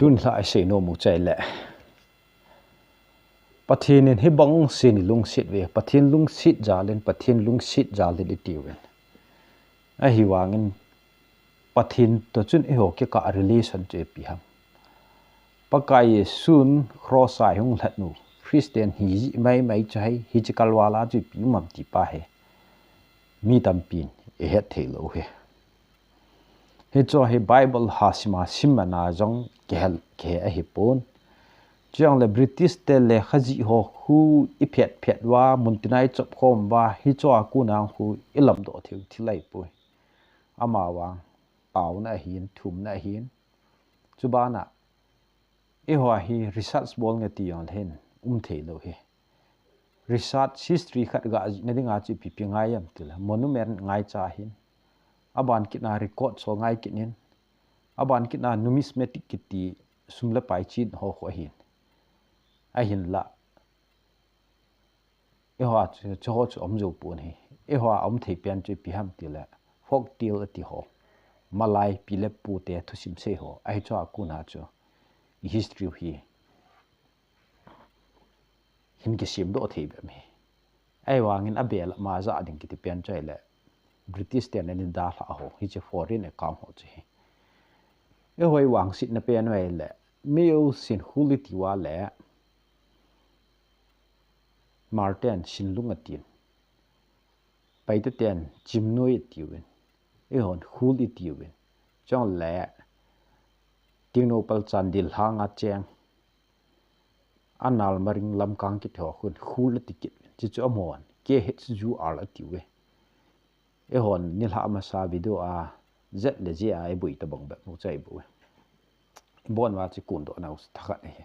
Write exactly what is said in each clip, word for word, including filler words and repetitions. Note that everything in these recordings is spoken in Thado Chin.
Tun la isei nom u chai le, Pathen in hibang seh in ilungset uve, Pathen lungset jal in, Pathen lungset jal in iti uvin. Ahivangin Pathen toh chun eiho kikah relation chu ipi ham? Pakai Jesun cross a ihung lhat u Christian hi jeh maimai chu ahi, hiche kalval a chu ipi um ham ti pa hi mi tampin ihet thei lou u ahi. Hichu hi Bible a sim a sim man a jong kihel, kihe ahipon. Chujongle British te lekha jih ho khu iphet phet uva, muntin a ichop khom uva, hichu a kon a khu ilamdoh thei u thil ahipoi. Amavang taona ahin, thumna ahin. Chubana eiho hi research bol nge ti jong le hin um thei lou u ahi. Research history khat ga jih na dinga chu ipi ipi ngai ham ti le, monument ngaicha ahin, aban kit na record ho ngai kit in, aban kit na numismatic kiti sum le pai chen ho khu ahin. Ahinla eiho chu, chuho chu um jou pon ahi. Eiho a um thei pen chu ipi ham ti le, folk tale ati ho, malai pi le pu te thusim sei ho, ahi chu a kon a chu i history u hi hin kisemdoh thei bep ahi. Ahivangin abel a ma ja ding kiti pen chu ahile, British ten ana dalha ho, hiche foreign account ho chu ahi. Eiho i vangsetna pen u ahile, Myo Sin Khul iti uva le, Hmar ten Sinlung atin, Paite ten Chimnoi ati uvin, eihon Khul iti uvin. Chule Tengnoupal Chandel lhang a cheng, Anal, Maring, Lamkang kiti ho khun Khul ati kit uvin. Chuchu amahon K H U R ati uve. Eihon nilhah masa video a Z le J a iboi tabang bep u chu iboi. Ibon uva chu kondoh nau thakhat ahi.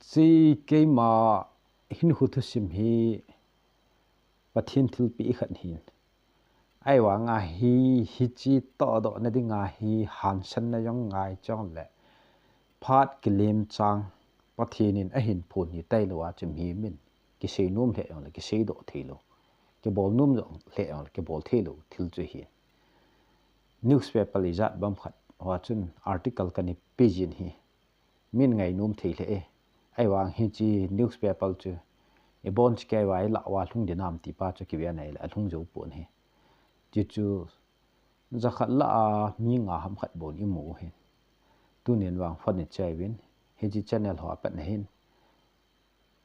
Chu keima hinkho thusim hi Pathen thilpeh khat ahin. Ahivanga hi, hiche tohdoh na dinga hi hansanna jong ngai chule, phat kilem chang Pathen in ahin phon hi tailou a chu mihem in kisei nom lheh jongle kiseidoh theilou, kibol nom jong lheh jongle kibol theilou thil chu ahi. Newspaper ijat bang khat hoa chun article kana pe jin ahi. Min ngainom thei lheh e. Ahivang hiche newspaper chu ibon cheh kei uva ilah uva lhung ding ham ti pa chu kiven ahile alhung jou pon ahi. Chuchu jakhat lah a mi nga ham khat bou imu u ahi. Tunin vang phone ichai uvin, hiche channel hoa pat ahin,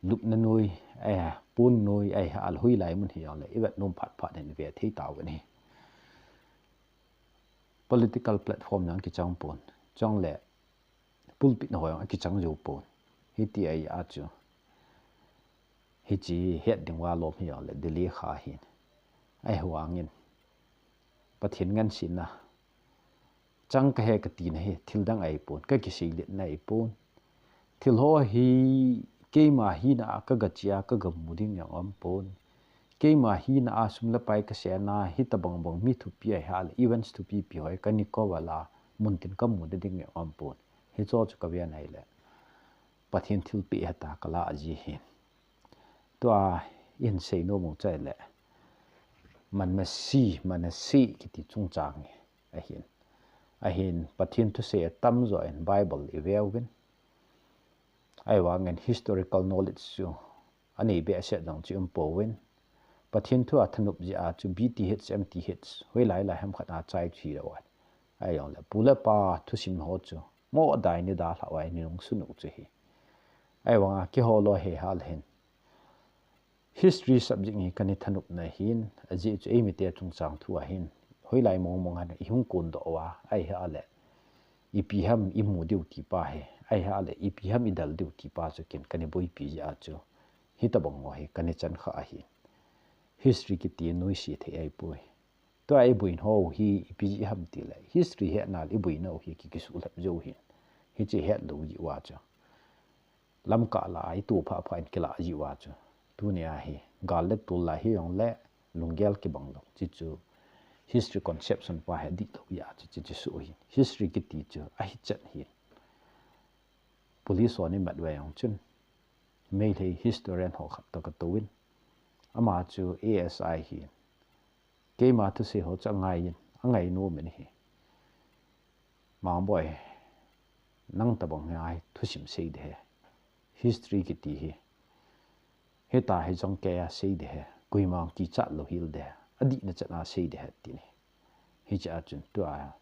lupna noi, eh, pon noi, eh, alhoi lai mun hi jongle ivet nom phat phat in ive thei tauvin ahi. Political platform jong kichang pon, chule pulpit ho jong akichang jou pon. Hiti ahi a chu, hiche het ding uva lom hi jongle delay kha ahin. Ahivangin Pathen ngansena chang kahi katina hi thil dang ahipon, kakiseiletna ahipon. Thil ho hi keima hina a kagache a kagamu ding jong aumpon. Keima hina a sum le pai kasena hitobang bang mi thupi ahile, events thupi pi ho hi kana cover a, muntin kamu ding jong aumpon. Hicho chu kaven ahile, Pathen thilpeh heta kalah ji ahin. Tua ihin seinom u chu ahile, Manmasi, Manasi kiti chungchang ahin. Ahin, Pathen thusei atamjo in Bible ive uvin. Ahivangin historical knowledge chu anei behseh jong chu umpouvin. Pathen thu a thanop jeh a chu B T H, M T H, hoilai lai ham khat a chai chu hilou a, ahijongle pu le pa thusim ho chu mo dai in idalhah uva inung sun u chu ahi. Ahivanga keiho loi hi hal hin history subject hi kana thanopna ahin, ajeh chu eimite chungchang thu ahin, hoilai mong mong a ihung kondoh uva, ahile ipi ham imu diu ti pa hi, ahile ipi ham idal diu ti pa chu ken kana boipi jeh a chu hitobang ho hi kana chan kha ahi. History kiti noise thei ahipoi. Tua iboina ho hi ipi jeh ham tile, history hetna le iboina u hi ki, kisuhlhep jou ahin. Hiche hetlou jeh uva chu, lamkah lah a itoh phah phah in kilah jeh uva chu, tunia hi gal le tol lah hijongle lunggel kibang lou, chuchu history conception pa hi adihlou jeh a chu, chuchu soh ahin. History kiti chu ahichan ahin. Police hon imat uva jong chun, Meitei historian ho khat toh katouvin, ama chu A S I ahin, keima thusei ho chu angaiyin, angainom in ahi. Mangboi, Nang tabang hi ai thusim sei de he. History kiti hi. Heta hi jong kei a sei de he. Koima kichat lou hel de he. Adihna chan a sei de he ti ni. Hiche a chun tua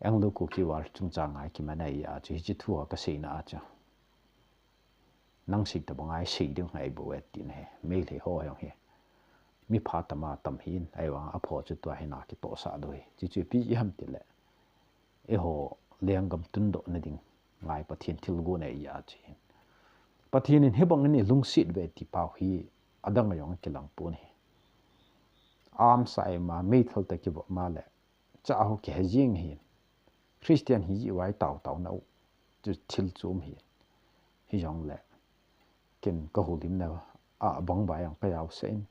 Anglo Kuki War chungchang a kiman ahi a chu hiche thu a kaseina a chu. Nang sei tabang a sei ding ahi bou e ti ni he. Meitei ho jong hi. Mi pha tam a tam hin ahi vang a pho chu tua hi na kitohsah lou hi. Chuchu ipi ham ti le. Eiho lenggam tundoh na ding ngai Pathen thilgon ahi a chu hin. Pathen in hibang in ilungset uve ti pau hi adang a jong kilang pon ahi. Am sa e ma meithal ta kivop ma le. Cha ho kihe jing hin. Christian hi ji vai tau tau na u. Chu thil chom hi. Hijong le. Ken ka holim na a bang ba jong ka jao sa in.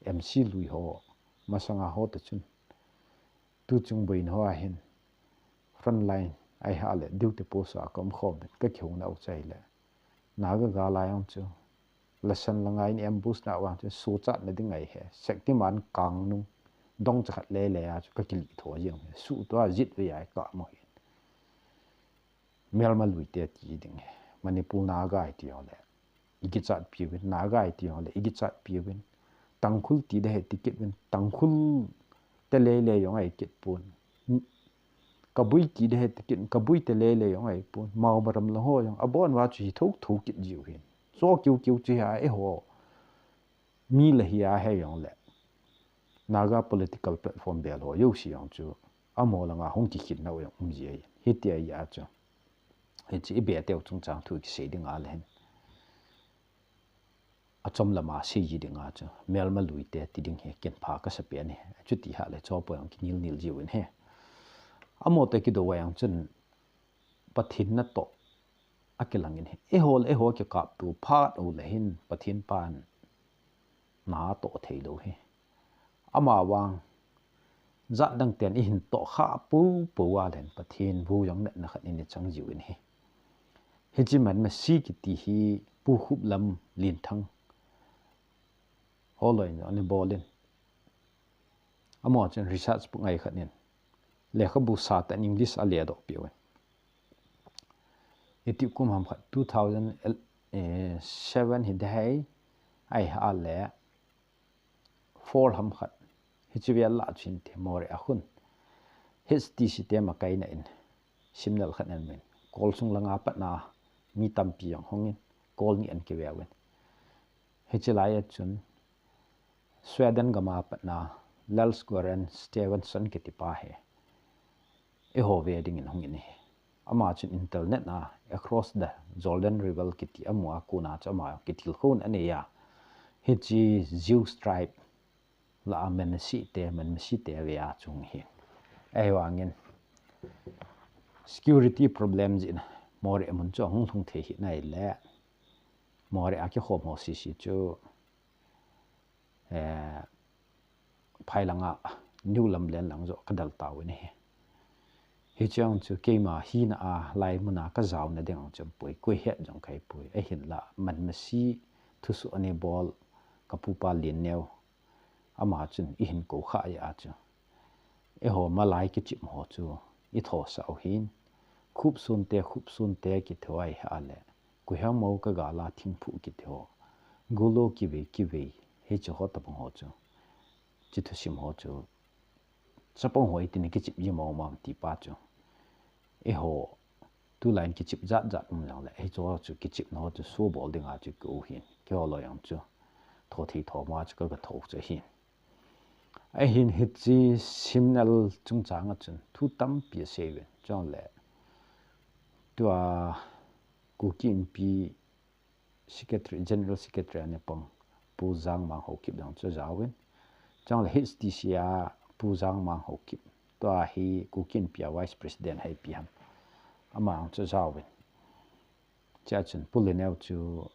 M C lui ho. Masanga ho ta chun. Tu chung boina ho a hin. Front line. Ahi ha le. Duty post a ka um khom. Ka kihung na u chai le. Naga gal a jong chu. Lasan langa in ambush na vang chu suchat na ding ahi he. Shaktiman kang nung dong chakhat lele a chu ka kili tho jeng he. Su tua jit ve ai ka mo he. Melma lui te ti ding he. Manipur Naga i ti ho le. I kichat piu vin. Naga i ti ho le. I kichat piu vin. Tangkhul ti de he ti kit vin. Tangkhul te lele jong ahi kit pon. Kabui ti de he ti kit, kabui te lele jong ahi pon. Mao maram la ho jong. Abon va chu hi thou thou kit jiu hin. So kiu kiu chu hi a eiho. Mi la hi a he jong le. Naga political platform bel ho jouse jong chu. Amo langa hung kikhin na u jong um ji ahi. Hiti ahi a chu. Hiche i be teu chungchang thu kisei ding a le hin. Achom lama sei ji ding a chu. Melma lui te ti ding he ken pha ka sa pen he. Chuti ha le cho po jong kinil nil jiu in he. Amo te kidou a jong chun Pathen na toh a kilang in he. Eiho le eiho kikap tu phat u le hin Pathen pan na toh thei lou he. Ama vang jat dang ten i hin toh kha pu pu a len Pathen bu jong natna khat in i chang jiu in he. Hiche man masi kiti hi Pu Khuplam Linthang holoi in ani bol in. Amo chun research book ngai khat in. Lekhabu satan English a le doh piu in. Iti kum ham khat two thousand seven hi dahai ai ha le four ham khat. Hiche vel la chin te Moreh a khun. H T C te makai na in. Simnal khat an min. Kol sung langa pat na mi tampi jong hong in. Kol ni an kiveu in. Hiche lai a chun Sweden gam a pat na Lars-Göran Stefansson kiti pa he. Eiho ve ding in hung in he. Ama chun internet na Across the Jordan River kiti amu a kona chu ama kitilkhou na nei a. Hiche Jewish tribe la a manmasi te, manmasi te ve a chung hi. Ahi vang in security problem jin Moreh mun chu ahung lhung thei hi nai le. Moreh a kikhom ho sisi chu eh, phai langa New Lamlen lang jo ka dal tau in ahi. Hiche jong chu keima hina a lai mun a ka jao na ding jong chu pui, koi het jong kai pui. Ahin la manmasi thusoh ani bol ka pupa Lianneo. Ama chun i hin kou kha a chu. Eiho malai kichim ho chu i thosah u hin. Khupsun te, khupsun te kithoi ha le. Kuihang mo ka gala thingphu kiti ho. Gulo kivei kivei. Hiche ho tabang ho chu. Hiche thusim ho chu. Chapang ho iti ni kichip ji mo mam ti pa chu. Eiho. Tulai in kichip jat jat um jong le. Hiche ho chu kichip na ho chu subol ding a chu kiu hin. Keiho loi jong chu. Tho thei tho ma chu ka ga tho chu hin. Ahin hiche Simnal chungchang a chun thu tampi asei uvin. Chule tua Kuki Inpi Secretary, General Secretary a ni pang Pu Jangmang Haokip jong chu ajaovin. Chule H T C a Pu Jangmang Haokip. Tua hi Kuki Inpi a Vice President ahi ipi ham. Ama jong chu ajaovin. Chua chun Pu Lianneo chu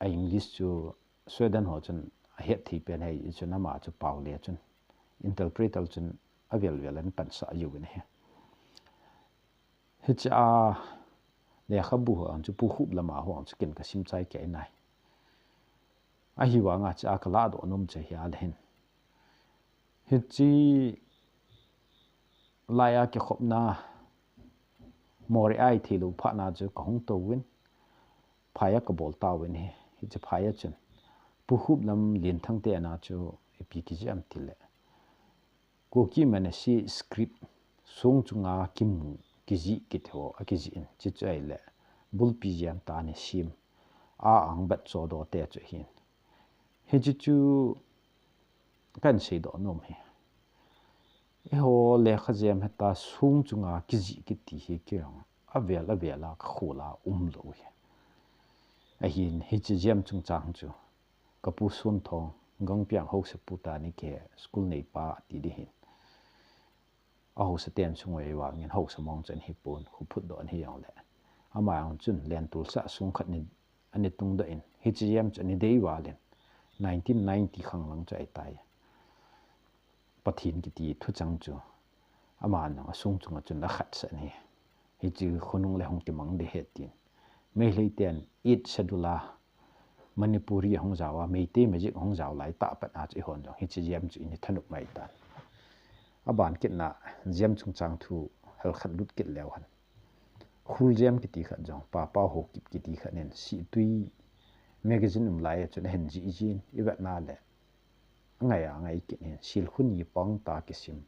a English chu Sweden ho chun ahet thei pen ahi chun ama chu pao le chun interpreter chun avel vel in pansah jiuvin ahi. Hiche a lekhabu ho chu Pu Khuplam a ho chu ken ka sim chai kei nai. Ahivanga chu a ka ladoh nom chu hi a le hin. Hiche lai a kikhopna Moreh a itheilou phat na chu kahung tou vin, phai a kabol tauvin ahi. Hiche phai a chun Pu Khuplam Lenthang te ana chu ipi kiji am tile, Kuki Manasseh script, song chunga kimu, kiji kiti ho akiji in, chuchu ahile bulpi jeng tah ni sim, a ang bat cho do te chu hin. Hichu chu kan seidoh nom hi. Eiho lekha jem heta song chunga kiji kiti hi kei jong avel avel a kakhol a umlou hi. Ahin hiche jem chungchang chu kapu Sunthong, Gangpiang haosapu tani kei school neipa ti ding hin. Ahaosa ten sung vei vangin haosa mong chu ahi pon, khuphutdoh ahi jongle, ama jong chun lentulsah song khat ni, ani tungdoh in, hiche jem chu ani dei val in, nineteen ninety khang lang chu ahitai. Pathen kiti thuchang chu aman jong asong chunga chun akhatsah ahi. Hiche khonung le hung kimang ding ahi tin, Meitei ten eighth schedule a Manipuri ahung jao a, Meitei magic ahung jao lai tah pat a chu eihon jong hiche jem chu ini thanop mai tan. Aban kit na jem chungchang thu hel khat lut kit leu hen. Khul jem kiti khat jong, Papa Haokip kiti khat nin Sihtui magazine um lai a chun ahin jih jin, ivet na le angai angai kit hin, silkhuni pang ta kisim,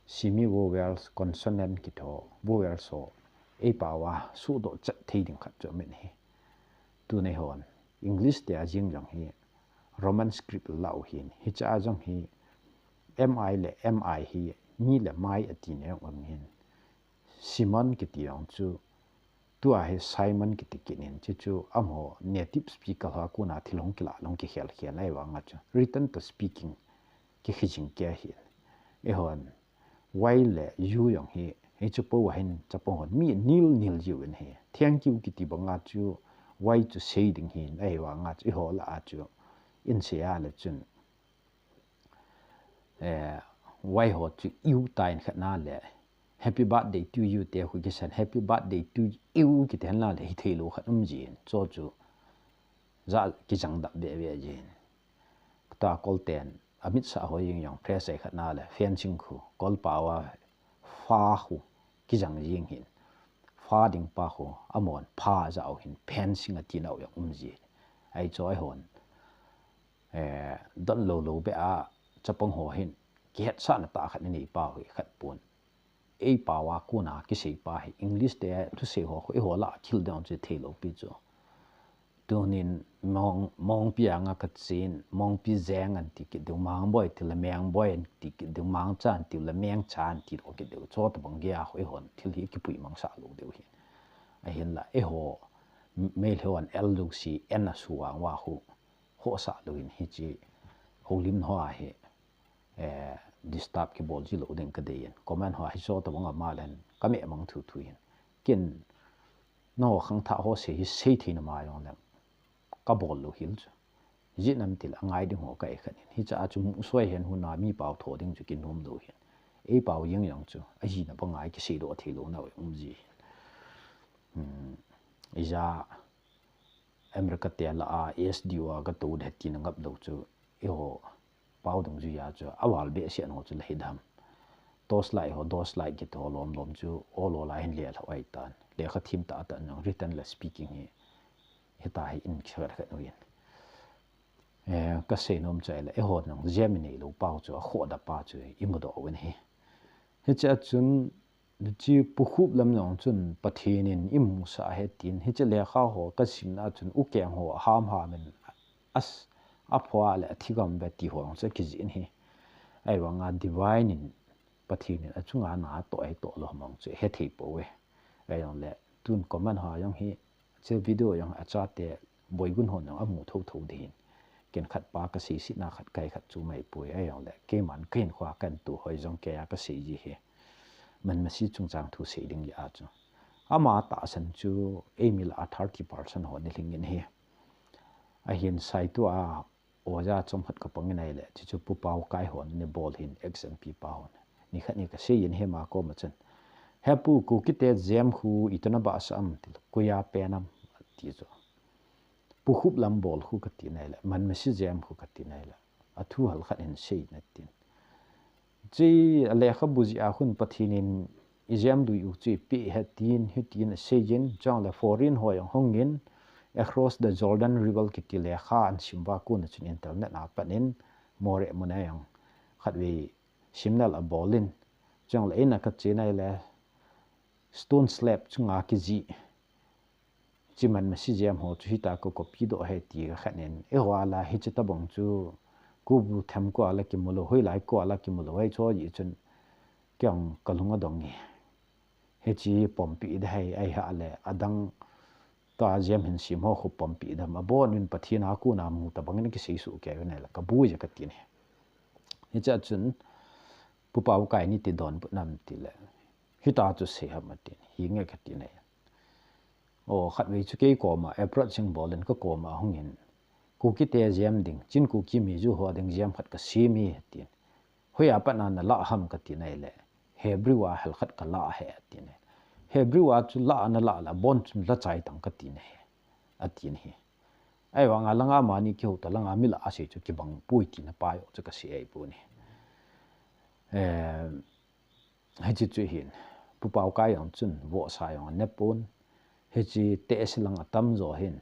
semi vowels, consonant kiti ho, vowels ho eipao a suhdoh chet thei ding khat chu amin ahi. Tun eihon English te a jing jong hi Roman script la u hin, hiche a jong hi M I le M I hi mi le mai ati na jong um hin, Simon kiti jong chu tua hi Simon kiti kit in, chuchu amaho native speaker ho a kona thil hung kilah, hung kikhel khel ahivanga chu written to speaking kikhi jing kei ahi. Eihon Y le U jong hi, hichu po a hin chapang hon mi nil nil jiu in ahi. Thank you kiti banga chu Y chu sei ding hin, ahivanga chu eiho lah a chu in sei a le chun, eh, Y ho chu U ta in khat na le, happy birthday to you te khu kisan, happy birthday to you kiti hen la le hithei lou khat um jin, chu chu ja kijang dap be be jin. Tua Kol ten amit sah ho jing jong phrase khat na le, fencing khu, Kol pao a fa khu kijang jing hin, fa ding pa khu amon pha ja u hin, fencing ati nau jong um ji. Ahi chu eihon, eh, don lou lou be a chapang ho hin kihetsahna tah khat inei pau hi khat pon. Eipao a kona kisei pa hi English te thusei ho khu eiho lah a thil dang chu thei lou pi chu. Tunin Mong, Mongpi anga kachen, Mongpi jeng anti kit diu, Mangboi ti le Mengboi anti kit diu, Mangcha anti le Mengcha anti lou kit diu. Chu tabang gei a khu eihon thil hi kipui mang sah lou diu hi. Ahinla eiho Meitei hon L lou si en a su vang uva khu khoh sah lou in hiche houlim ho a hi, eh, disturb kibol ji lou ding kadei in. Comment ho a hi chu tabang ama len kameh mang thu thu in. Ken nangho khangthah ho sei hi sei thei na ma jong leng kabol lou hel chu. Jeh inem tile angai ding ho ka e khat in. Hiche a chu musuai hen hun a mi pao tho ding chu kinom lou hin. Eipao jeng jong chu ajina banga kisei doh thei lou nau um ji hin. Hmm. Ija America te lah a S D O a katou ding tina ngap lou chu, eiho pao dungjui a chu aval behseh ho chu la hi dam. Torchlight ho, torchlight kiti ho lom lom chu ol ol a hin le lhou ahi tan. Lekha thiem tah tah jong written le speaking hi, hitia hi in khat khat u in. Eh, kasei nom chu ahile, eiho jong jam inei lou pau chu, akhoh da pa chu imu doh u ahi. Hiche a chun, hiche Pu Khuplam jong chun Pathen in eimusah ahi tin, hiche lekha ho kasimna a chun ukeng ho aham ham in as, aphoh a le athi gam ve ti ho jong chu akijih in ahi. Ahivanga divine in, Pathen in achunga na atoh ahi toh lou ham jong chu hethei pouve. Ahijongle tun comment ho jong hi, hiche video jong achate boigun hon jong amu thou thou ding hin. Ken khat pa kasei sihna khat kai khat chu mai poi, ahijongle keiman kahinkhoa kahin tou hoi jong kei a kasei ji hi. Manmasi chungchang thu sei ding jeh a chu, ama tahsan chu eimi lah a thirty percent ho nilhing in ahi. Ahin saitu a oja chomkhat kapang in ahile, chuchu Pu Pau Kai hon ana bol hin, ex M P pa hon. Nikhat ni kasei in ahi ama koma chun, "He Pu, Kukite jam khu itobang a bahsah am?" tile, "Koi a pen am?" ati chu. Pu Khuplam bol khu kati in ahile, Manmasi jam khu kati in ahile, athu hal khat hin sei in atin. Hiche a lekhabu jeh a khun Pathen in ijemlui u chu ipi ahi tin, hitin aseiyin, chuleh foreign ho jong hungin, Across the Jordan River kiti lekha ahin sim uva kona chun internet a pat in, Moreh mun a jong khatvei simna la abolin, chuleh eina kache nai le, stone slab chunga kijih, hiche man masi jem ho chu hitia ka copy doh ahi ti kakhen in, eiho a la hiche tabang chu, kubu them ko a la kimu lou, hoilai ko a la kimu lou, hiche hi chun, kei jong kalung adong e. Hiche pompi ding ahi, ahileh, adang tua jem hin sim ho khu pompi dam, abon in Pathen a kona mu tabang in kisei suh kei u nai le, kaboi e kati e. Hiche a chun, Pu Paokai nati donbut nam tile, hitia chu sei ham atin, hinge kati e. O, khatvei chu kei koma, Everett Singh Bolin ka koma hungin, Kukite jem ding, Chin Kuki Mizo ho ding jem khat kasem e atin. Hoiya pat na nalah ham kati nai le, Hebrew a hel khat kalah ahi atin. Hebrew a chu lah nalah le, abon chun la chai tang kati ahi, atin ahi. Ahivanga langa mani kihou ta langa mi lah asei chu kibang poi tina pa jong chu kasei ahipoi. Eh, Hiche chu hin, Pu Paokai jong chun, vohsa jong anepon, hiche tehse lang atamjo hin,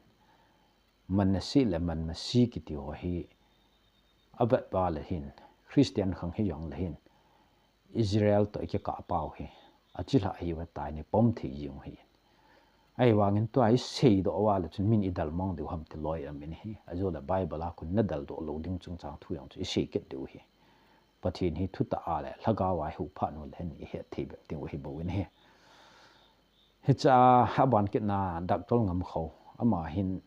man masi le man masi kiti ho hi, avet uva le hin, Christian khang hijongle hin, Israel toh ikikah pau hi, achilhah ahiuve tia ipom thei jing u ahi. Ahivangin tua isei doh uva le chun min idalmong diu ham ti loi aum in ahi. Ajeh le Bible a kon nadaldoh lou ding chungchang thu jong chu isei kit diu ahi. Pathen hi thutah a le lhagao a ihou phat u le hin ihet thei bep ding u ahi bou in ahi. Hiche a aban kit na Doctor Ngamkhou, ama hin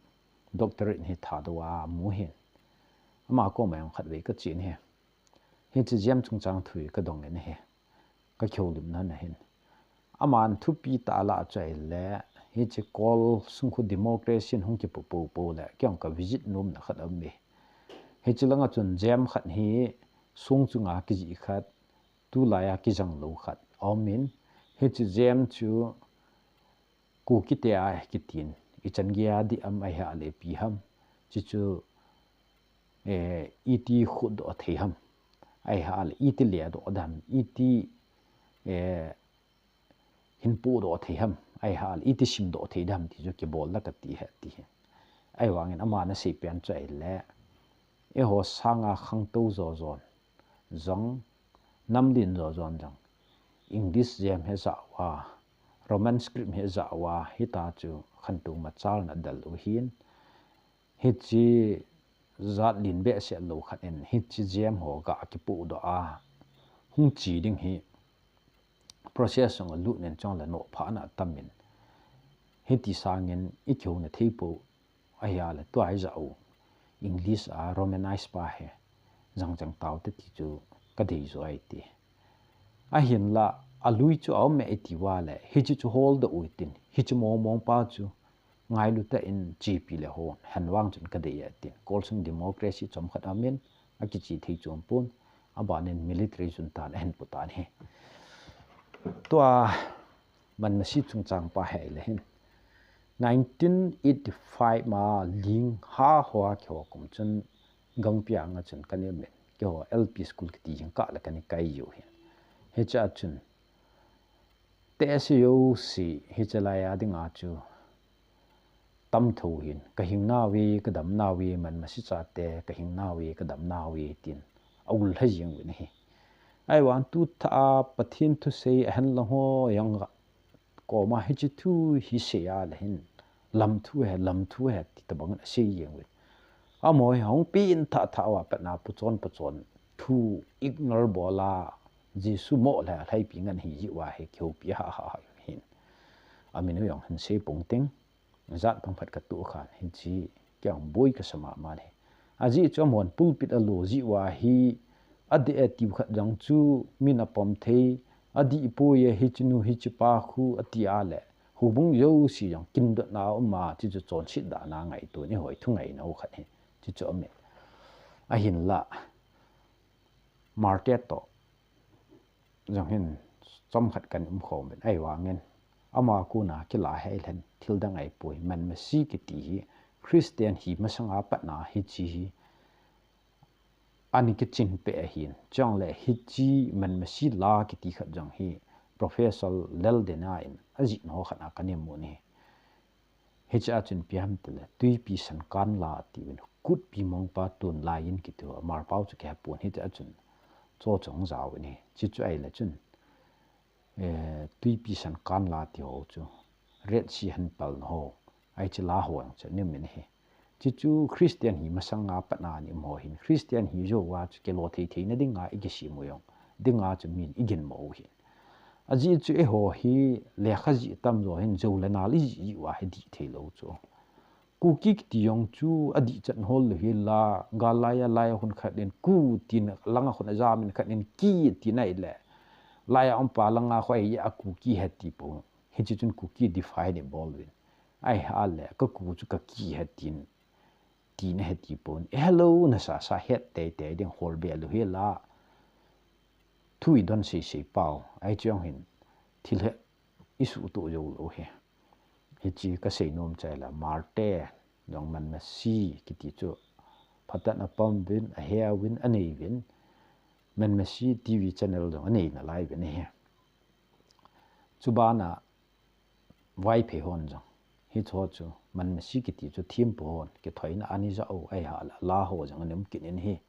doctorate hi Thadou a amu ahin. Ama koma jong khatvei kache in ahi. Hiche jem chungchang thu hi kadong in ahi. Ka kihoulimna na hin. Aman thupi tah a alah chu ahile, hiche Kawl sung khu democracy in hung kipoh poh poh le, kei jong ka visit nomna khat aum e. Hiche langa chun jem khat hi song chunga kijih khat, tulai a kijang lou khat aum in, hiche jem chu Kukite a kitin, ichan gei a dih ham, ahileh ipi ham, hiche chu, eh, iti khutdoh thei ham, ahileh iti ledoh ding ham, iti, eh, hin pohdoh thei ham, ahileh iti simdoh thei ding ham ti chu kibol la kati ahi ati ahi. Ahivangin ama ana seipen chu ahile, eiho sanga khangtou jo jon jong, nam len jo jon jong, English jem hi ajah uva, Roman script hi ajah uva, hitia chu khantou machal na adel u ahin, hiche jat len behseh lou khat in, hiche jem ho ga kipohdoh a, hung che ding hi, process jong alut nen chuleh nophahna atam in, hiti sangin ikihouna thei pou, ahileh tua ijah u English a Romanized pa hi jang jang taute ti chu kadei jo ahi ti. Ahinla, alui chu aum e iti uva le, hiche chu holdoh u hitin, hiche mong mong pa chu ngailu tah in chepi le hon, hen vang chun kadei e atin. Kawl sung democracy chomkhat aum in, akiche thei chu aum pon, abanin military junta in ahin pu tan ahi. Tua man masi chungchang pa hi ahile hin, nineteen eighty-five ma ling ha hoa keiho kum chun Gangpia nga chun kana um in, keiho L P school kiti jingkah le kana kai u ahin. Hiche a chun, tehse jouse hiche laiya dinga chu tamtah in, ka hing nauve, ka dam nauve, man masi chate, ka hing nauve, ka dam nauve, tin aul lha jing uvin ahi. Ahivang tu thah a Pathen thusei ahen lang ho jong koma hiche thu hi sei a le hin, lam thu ahi, lam thu ahi ti tabang in asei jing uvin. Amaho hi hung pen thah thah uva patna puchon puchon thu ignore bol a, Jesu mo le lhaipi ngen hi ji uva hi kihoupi ha ha ha hin. Amin u jong hin sei pong ting, jat pang phat katoh khan hiche kei jong boi kasa mama e. Ajeh chu amahon pulpit a lo ji uva hi, adih e tiu khat jong chu min apom thei, adih poi e hiche nu hiche pa khu ati a le, houbung jouse jong kindotna aum a, hiche chu chonset dan a ngaito in eiho thu ngaina u khat hi, hiche chu aum e. Ahinla, Martyr toh jong hin chomkhat kana um khom in, ahivangin ama kona kilah hi ahileh thil dang ahipoi, man masi kiti hi Christian hi masanga patna hiche hi ana kichin peh ahin, chuleh hiche man masi la kiti khat jong hi Professor Lal Dena in ajihna ho khat a kana mu ahi. Hiche a chun ipi ham itile, Tuipi Sankanla atiuvin, Kutpi Mongpa Tunlai in kiti ho, Hmar pao chu kihepon, hiche a chun chu chu hung jaovin ahi. Chuchu ahile chun, eh, Tuipi Sankanla ti ho chu, Red Sea henpelna ho, ahi, hiche la ho jong chu ana um in ahi. Chuchu Christian hi masanga pat a ana um ho ahin, Christian hi jouva chu kilo thei theina dinga ikisem u jong dinga chu min iginmo u ahin. Ajeh chu eiho hi lekha jih tamjo hin jou le nal ijih jih uva hi dih theilou chu. Kuki kiti jong chu adih chan hol lou hel a, gal laiya laiya khun khat in Ku tin, langa khun ajamin khat in Ki tin ahile, laiya umpa langa khu ahi a Kuki ahi ti pou. Hiche chun Kuki define abol uvin, ahi hale ka Ku chu ka Ki ahi tin, tina ahi ti pou. Hello, nasasa het teitei ding, hol be lou hel a, thu idon seisei pau, ahi, chuin hin thil hi isuhtoh jou lou ahi. Hiche kasei nom chu ahile, Hmar te jong Manmasi kiti chu phatah in apom uvin, ahe uvin, anei uvin, Manmasi TV channel jong anei nalai uvin ahi. Chubana Vaiphei hon jong hiche ho chu Manmasi kiti chu thempu hon kithoina ana ja u, ahi hale la ho jong ana um kit in ahi.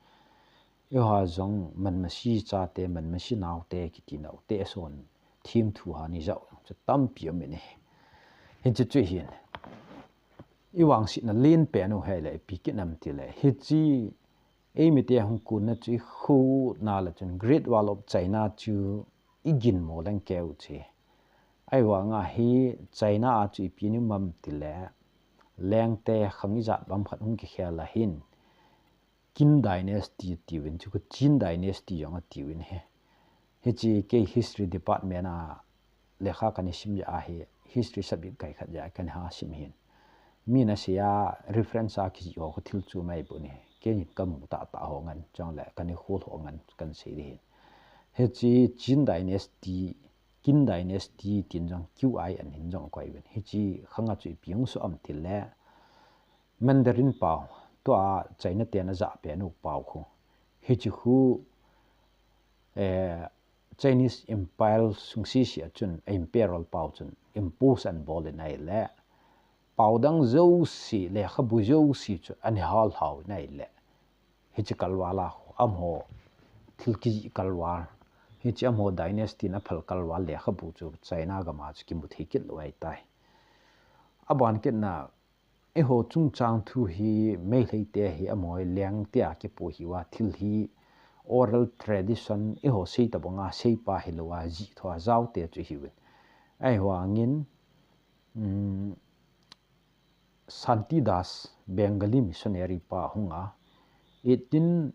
Eiho jong Manmasi chate, Manmasi naote kiti naote son themthu ho ana ja u jong chu tampi um in ahi. Hiche chu hin ivangsetna lenpen u ahile ipi kit ham itile, hiche eimite hung konna chu ikhu na le chun Great Wall of China chu iginmo leng keu chu. Ahivanga hi China a chu ipi ana um ham itile, lengte khang ijat bang khat hung kikhel a hin, Qin Dynasty atiuvin, chu khu Qin Dynasty jong atiuvin ahi. Hiche kei history department a lekha kana sim jeh a hi, history subject kai khat jeh a kana ha sim ahin. Min asei a reference a kijih ho khu thil chu mai bu ahi. Kei in kamu tahtah ho ngen, chule kana khol ho ngen kana sei ding ahin. Hiche Qin Dynasty, Qin Dynasty tin jong Q I N hin jong akoi uvin. Hiche khang a chu ipi hung soh ham itile, Mandarin pao, tua China ten ajah pen u pao khu, hiche khu, eh, Chinese Empire sung sese a chun, a Emperor pao chun impose ana bol in ahile, pao dang jouse, lekhabu jouse chu ana hallha uvin ahile, hiche kalval a khu amaho thil kijih kalval, hiche amaho dynasty in aphal kalval lekhabu chu China gam a chu kimu thei kit lou ahitai. Aban kit na, eiho chungchang thu hi Meitei te hi amaho lengte a kipu ahiuva, thil hi oral tradition, eiho sei tabanga seipa hilou a, jih tho a jaote chu ahiuvin. Ahivangin, um, Santi Das, Bengali missionary pa hunga, eighteen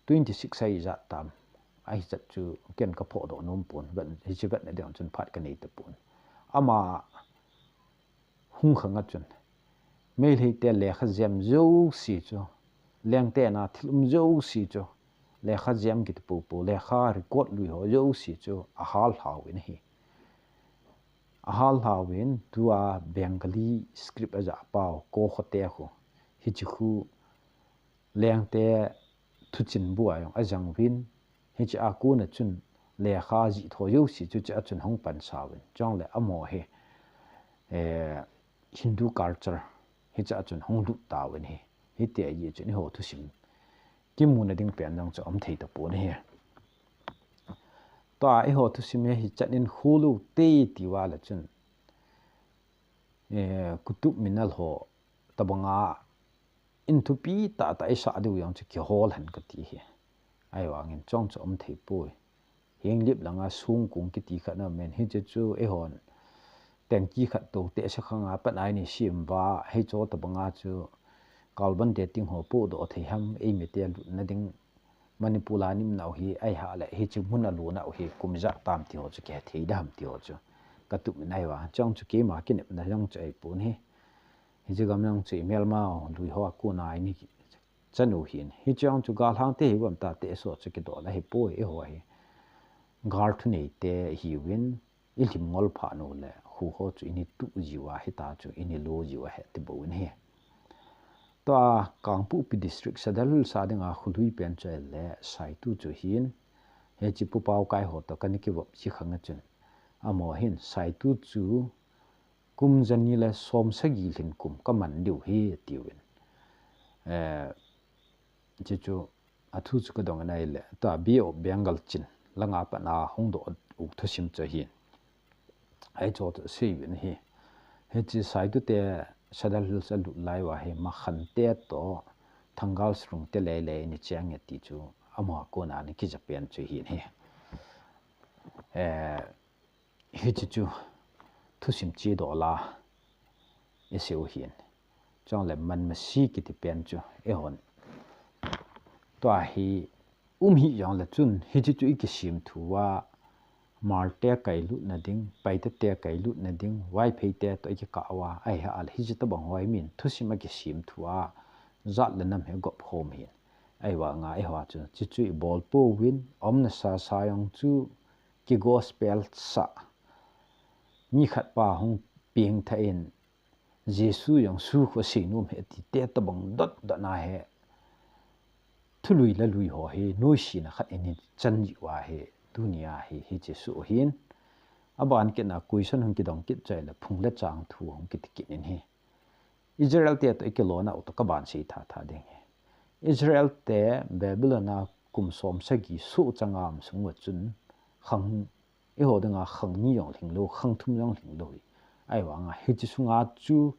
twenty-six a ijat tam, ahijat chu ken kaphodoh nom pon, vet, hiche vetna ding chun phat kanei tapon. Ama hung khang a chun, Meitei te lekha jem jouse chu, lengte na thil um jouse chu, lekha jem kiti popo, lekha record lui ho jouse chu ahallha uvin ahi. Ahallha uvin, tua Bengali script ajah pao, Kokhote khu, hiche khu lengte thuchin bu a jong ajang uvin, hiche a kona chun lekha jih tho jouse chu hiche a chun hung pansa uvin. Chule amaho hi, eh, Hindu culture hiche a chun hung lut tauvin ahi. Hitia jeh chun eiho thusim kimuna ding pen jong chu um thei tapon ahi. Tua eiho thusim hi hichan in khol u hite tia le chun, eh, Qutub Minar ho tabanga in thupi tahtah isah diu jong chu kihol hen kati ahi. Ahivangin chong chu um thei poi. Henglep langa songkong kiti khat ana um in, hiche chu eihon tanki khat toh tehse khang a pat a eina sem uva, hiche tabanga chu carbon dating ho pohdoh thei ham, eimite lutna ding, Manipur a ana um nau hi, ahileh hiche mun a lut nau hi kum ijat tam ti ho chu kihe thei dem ti ho chu katup in ahi uva. Chong chu keima kinepna jong chu ahipon ahi. Hiche gam jong chu imelma lui ho a kona eina chan u ahin. Hiche jong chu galhang te hi bam ta, tehse chu kidoh la ahipoi, eiho hi gal thuneite ihiuvin, ilhim ngol phat u le, khu ho chu eina tuh jiuva, hita chu eina lo jiuva ahi ti bou in ahi. Tua Kangpokpi District, Sadar Hills a dinga kholui pen chu ahile, Saitu chu ahin, hiche Pu Paokai ho toh kana kivop chi khang a chun, Amaho hin Saitu chu kum jani le som sagi lhin kum kaman diu ahi atiuvin. Eh, chuchu athu chu kadong in ahile, tua Bay of Bengal chin langa pat a hung doh u thusim chu ahin. Ahi chu chu seiuvin ahi. Hiche Saitu te Sadar Hills alut lai uva hi Makhan te toh Thangal Srung te lele ni cheng e ti chu amaho a kona ni kija pen chu ahin ahi. Eh, hiche chu thusim chedoh la iseiu ahin. Chule Manmasi kiti pen chu eihon tua hi um hih jongle chun hiche chu ikisem thu uva, Hmar te kailutna ding, Paite te kailutna ding, Vaiphei te toh ikikah uva, ahile hiche tobang ho hi min thusim akisem thu a jat le nam hi agop khom ahin. Ahivanga eiho a chu chuchu ibol pouvin, aumna sasa jong chu ki gospel sah, mi khat pa hung pengthah in, Jesu jong su khu asei nom ahi ti te tobang dot dot na hi, thului le lui ho hi noisena khat in hin chan ji uva hi, tunia hi hiche soh ahin. Aban kit na question hung kidong kit chu ahile phung le chang thu hung kiti kit in ahi. Israel te toh ikilona u toh kaban sei tha tha ding ahi. Israel te Babylon a kum som sagi soh chang a um sung uva chun khang, eiho dinga khang ni jong lhing lou, khang thum jong lhing lou ahi. Ahivanga hiche sunga chu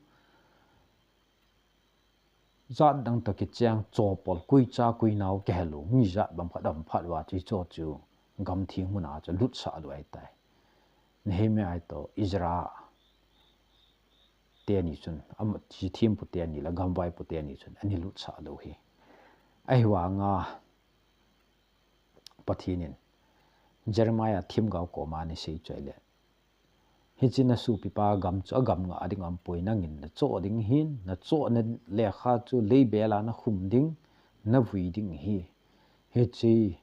jat dang toh kicheng chopol, koi cha koi nao kihelou, mi jat bang phat bang phat uva chu hicho chu gam theng muna chu lutsah lou ahitai. Nehemiah toh Ezra teni chun, ama chi thempu teni le gamvaipu teni chun ana lutsah lou ahi. Ahivanga Pathen in Jeremiah themgao koma ana sei chu ahile, hiche nasopipa gam chu agam ngah ding aumpoi, nangin nachoh ding ahin, nachohna lekha chu leibel a nakhum ding, navui ding ahi. Hiche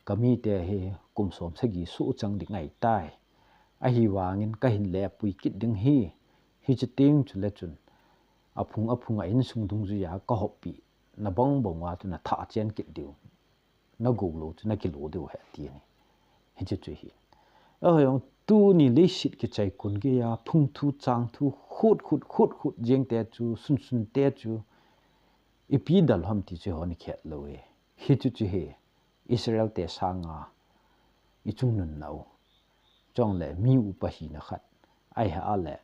kamite hi kum som sagi soh chang ding ahitai. Ahivangin kahin lepui kit ding ahi. Hiche teng chule chun aphung aphung a insung dungjuia kahoppi nabang bang uva chu nathah chen kit diu, nagou lou chu nakilo diu ahi ati ahi. Hiche chu ahi. Ahijong tuni leiset kichai kon geiya phung thu chang thu khut khut khut khut jeng te chu, sun sun te chu ipi dal ham ti chu eihon ikhet lou e. Hichu chu hi Israel te sanga ichungnunna u, chule mi upa hina khat, ahile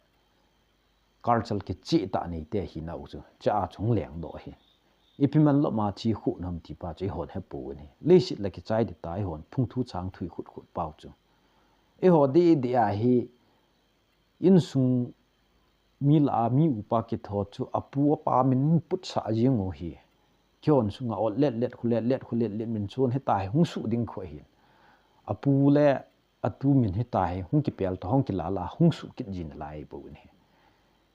culture kicheh tah neite hina u chu, chua chu hung lengdoh ahi. Ipi man loma che khut nam ti pa chu eihon hepouvin ahi. Leiset la kichai ding tah eihon phung thu chang thu ikhut khut pau chu, eiho deh deh a hi insung mi lah a mi upa kitho chu apu apa min putsah jeng u ahi. Kihon sunga ot let let, khu let let, khu let let min chun hitahi hung suh ding khu ahin. Apu le atu min hitahi hung kipel toh hung kila la hung suh kit ji nalai pouvin ahi.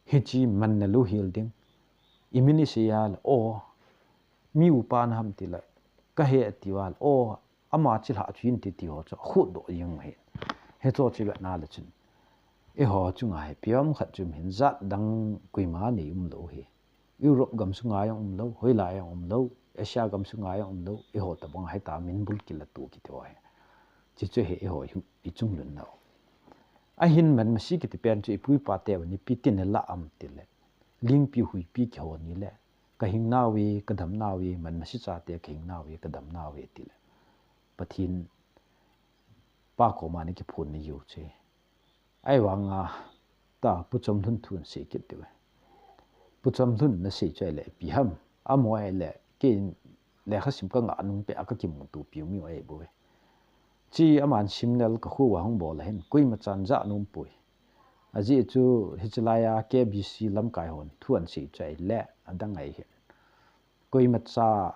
Hiche manna lou hel ding. Imin isei a le, o, mi upa naham ti le, kahe ati uva le, o, ama chilhah chu hin ti ti ho chu akhut doh jeng u ahi. Hicho chu ivet na le chun, eiho chunga hi ipi ham khat chu min jat dang koima nei umlou ahi. Europe gam sunga jong umlou, hoilai jong umlou, Asia gam sunga jong umlou, eiho tobang hita min bul kila tu kiti ho ahi. Chuchu hi eiho ichungnunna u. Ahin Manmasi kiti pen chu ipu ipa te uvin ipi tin alah am ti le, lingpi huipi kihon ni le, kahing nauve, kadam nauve, Manmasi chate kahing nauve, kadam nauve ti le, Pathen pa koma ana kiphon ni u chu ahi. Ahivanga ta Pu Chomlhun thu in sei kit diu. Pu Chomlhun nasei chu ahile ipi ham, amaho ahile kei lekhasim kangah nung peh a kakimuto piu mi ahibouve. Chu aman seminal kakho uva hung bol ahin koima chan jah nompoi. Ajeh chu hiche laiya K B C lamkai hon thu ahin sei chu ahile adang ahin, koimacha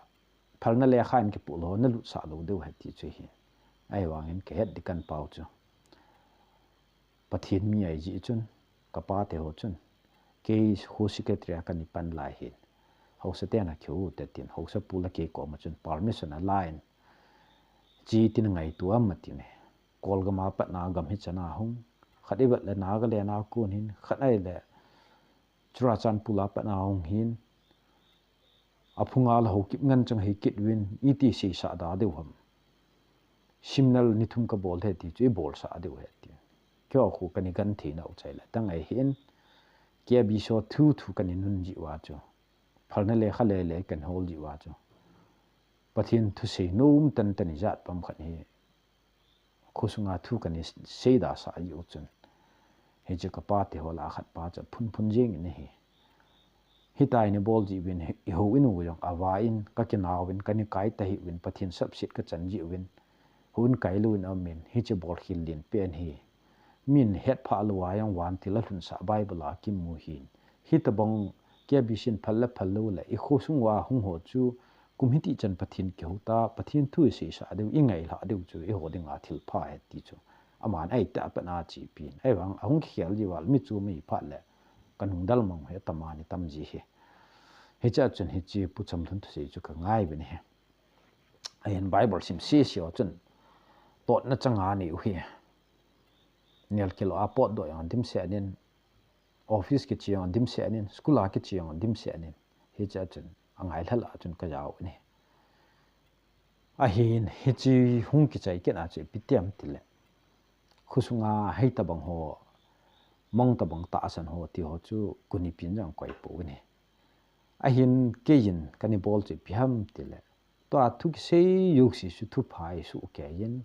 phalna lekha in kipoh lou ho nalutsah lou diu ahi ti chu ahi. Ahivangin kahet ding kan pau chu, Pathen mi ahi jeh chun, kapate ho chun, kei kho secretary a kana pan lai hin, haosa ten akihou ute tin, haosapu le kei koma chun permission alan, che tin ngaito am atin ahi. Kolgam a patna gam hichan a hung, khat ivet le Nagaland a kon hin, khat ahile Churachandpur a patna hung hin, aphunga le Haokip ngen chang hi kit uvin, iti seisah da diu ham. Seminal ni thum kabol ahi ti chu ibolsah diu ahi ti. Peo khu kani gan thei nau chai le. Tang ai hin, K B C thu thu kani nun ji wa chu. Phalna le kha le le kan hol ji wa chu. Pathen thu sei nom tan tan i jat pam khat hi. Khosunga thu kani sei da sa ji u chun. Hiche ka pa te ho la khat pa cha phun phun jing in hi. Hitai ni bol ji win i ho in u jong a va in ka kinau win kani kai ta hi win Pathen sap sit ka chan ji win. Hun kai lu in a min hiche bol khil lin pen hi. Min het pha lu a jong van ti la lhun sa Bible a ki mu hin. Hitabang K B C in phal la phal lu le i khosung wa hung ho chu kum hiti chan Pathen ki ho ta Pathen thu i sei sa deu i ngai la deu chu i ho ding a thil pha he ti chu. Aman ai ta pa na chi pin. Ai vang a hung ki khel ji wal mi chu mi pha le. Ka nung dal mang he tama ni tam ji he. Hicha chun hichi pu cham thun thu sei chu ka ngai win he. Ahin Bible sim si si o chun. Tot na changa ni u hi. Nial kilo a pot do yang dim se anin. Office ki chi yang dim se anin. School a ki chi yang dim se anin. Hicha chun. A ngai lhal a chun ka jau ni. Ahin hichi hung ki chai ken a chu pi tiam ti le. Khosunga hei tabang ho. Mong tabang ta asan ho ti ho chu kuni pin jang koi po ni. Ahin kei in kani bol chu pi ham ti le. Tua thu ki sei yu si su thu phai su ke yin.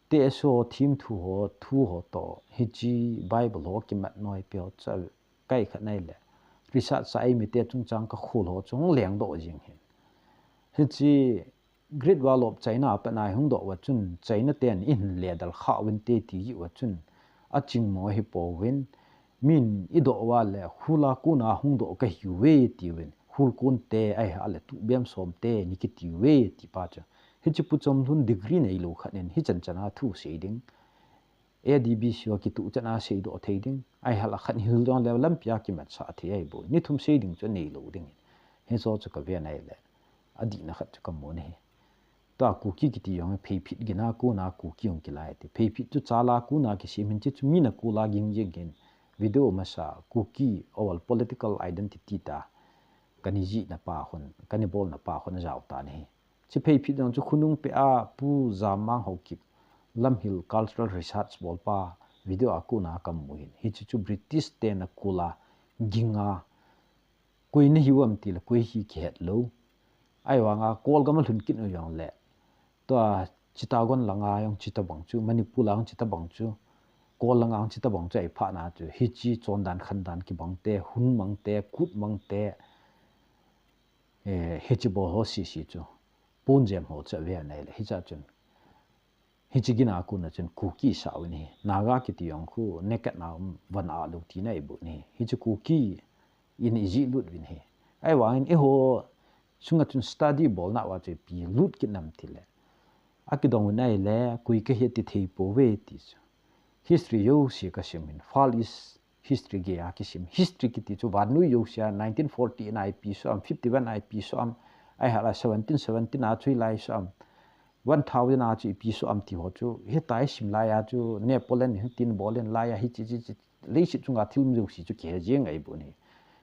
Te so thim thu ho, thu ho to, hichi Bible ho ki mat noi pe ho cha kai khat nai le. Research sa ai mi te chung chang ka khul ho chung leng do jing hin. Hichi Great Wall of China pa nai hung do wa chun China ten in le dal kha win te ti wa chun. A ching mo hi po win. Min i do wa le khula kuna hung do ka hi we ti win. Khul kun te ai ha le tu bem som te ni ki ti we ti pa chu. Hichi pu chom lhun degree nei lo khat nen hi chan chan a thu sei ding. A D B C ho ki tu chan a sei do thei ding. Ai ha la khat hil dong le lam pia ki mat sa thei ai bo. Ni thum sei ding chu nei lo ding. Hi so chu ka ve nai le. A di na khat chu ka mo ni. Ta Kuki kiti jong pheiphit gina kuna Kuki jong kilai ti. Pheiphit chu chala kuna kisim hin chi chu mina kula ging jing hin. Video masa Kuki oral political identity ta. Kani ji na pa hon, kani bol na pa hon jao ta ni. Chi pheiphit jong chu khunung pe a pu Jamang Haokip Lamhil Cultural Research bol pa video a kuna ka mu hin. Hichi chu British te na kula ginga Koi na hiu am ti le koi hi ki het lo. Ai vang a Kol gam a lhun kin u jong le. Tua Chittagong langa jong chitabang chu, Manipur lang chitabang chu, Kol langa jong chitabang chu ai pha na chu. Hichi chon dan khan dan ki bang te, hun mang te, kut mang te. Eh, hichi bo ho si si chu. Pun jem ho cha ve nai le hicha chun. Hichi gina kuna chun Kuki sa u ni. Naga kiti jong khu naked na um van a lo ti nai bu ni. Hichi Kuki in i ji lut win hi. Ai vang in i ho sunga chun study bol na wa che pi lut ki nam ti le. A ki dong nai le kui ka hi ti thei po ve ti chu. History yo si ka sim hin. Fal is history ge a kisim. History kiti chu vannoi jouse a nineteen forty in a ipi so am, fifty-one a ipi so am, ai hala seventeen seventeen a chu i lai so am, one thousand a chu ipi so am ti ho chu, hitai sim lai a chu Napoleon hin tin bol in lai a hi chi chi chi, leiset chunga thil um jouse chu kihe jeng ai bu ni.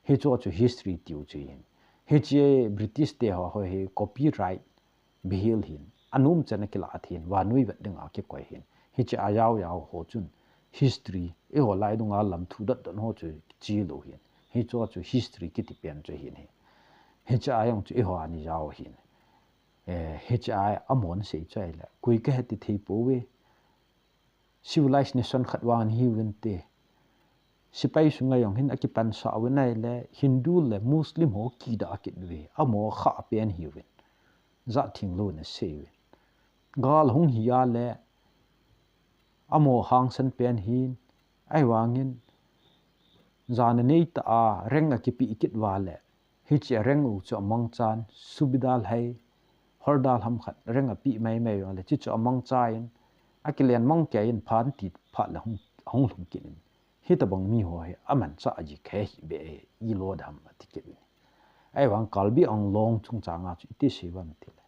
Hi chu chu history tiu chu hin. Hichi British te ho ho hi copyright Bihil hin, anum chana kila athin, vanui vet dinga kikoi hin. Hichi a yau yau ho chun, history, eiho lai dunga lam thu dat don ho chu chi lo hin. Hichu chu history kiti pen chu hin hi. Hichi a jong chu eiho ani yau hin. Eh, hichi a amon sei chu ai le. Kui ka heti thei po ve. Civilized nation khat vang hi uvin te. Sipai sunga jong hin akipan sa uvin ai le Hindu le Muslim ho kida akit uve. Amo kha pen hi uvin. Jat thing lo na sei uvin. Gal hung hi a le amo hangsan pen hin ai vangin jana nei ta a reng akipi kit va le Hichi a reng u chu amang chan, subida lhai, horda lham khat reng api mai mai vang le, chi chu amang cha in, akilen mang kei in phan ti phat le hung, hung lhung kit in. Hitabang mi ho hi aman cha a ji khe hi be e, i lo dam ati kit in. Ai vang Karbi Anglong chungchang a chu iti sei vam ti le.